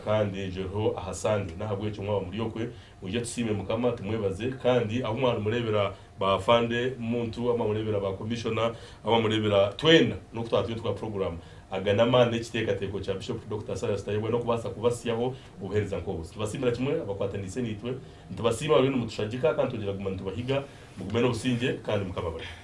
Kandi egyo eriho aha Sunday. N'ahabw'ekyo mwaba muri okwe, mwije tusiime Mukama, tumwebaze. Kandi ahu mwarimureebera ba Afande Muntu, ahu mwamureebera ba Commissioner, ahu mwamureebera twena, n'oku twaba turiyo nitukora puroguraamu, aga n'amaani n'ekiteekateeko kya Bishop Dokita Silas Tayebwa n'okubaasa kubasyaho obuheereza nk'obu. Nitubasiimira kimwe abakwataniise naitwe. Nitubasiima abariyo nimutushagika kandi twongyera kuguma nitubahiga. Mugume n'obusingye kandi Mukama abarinde.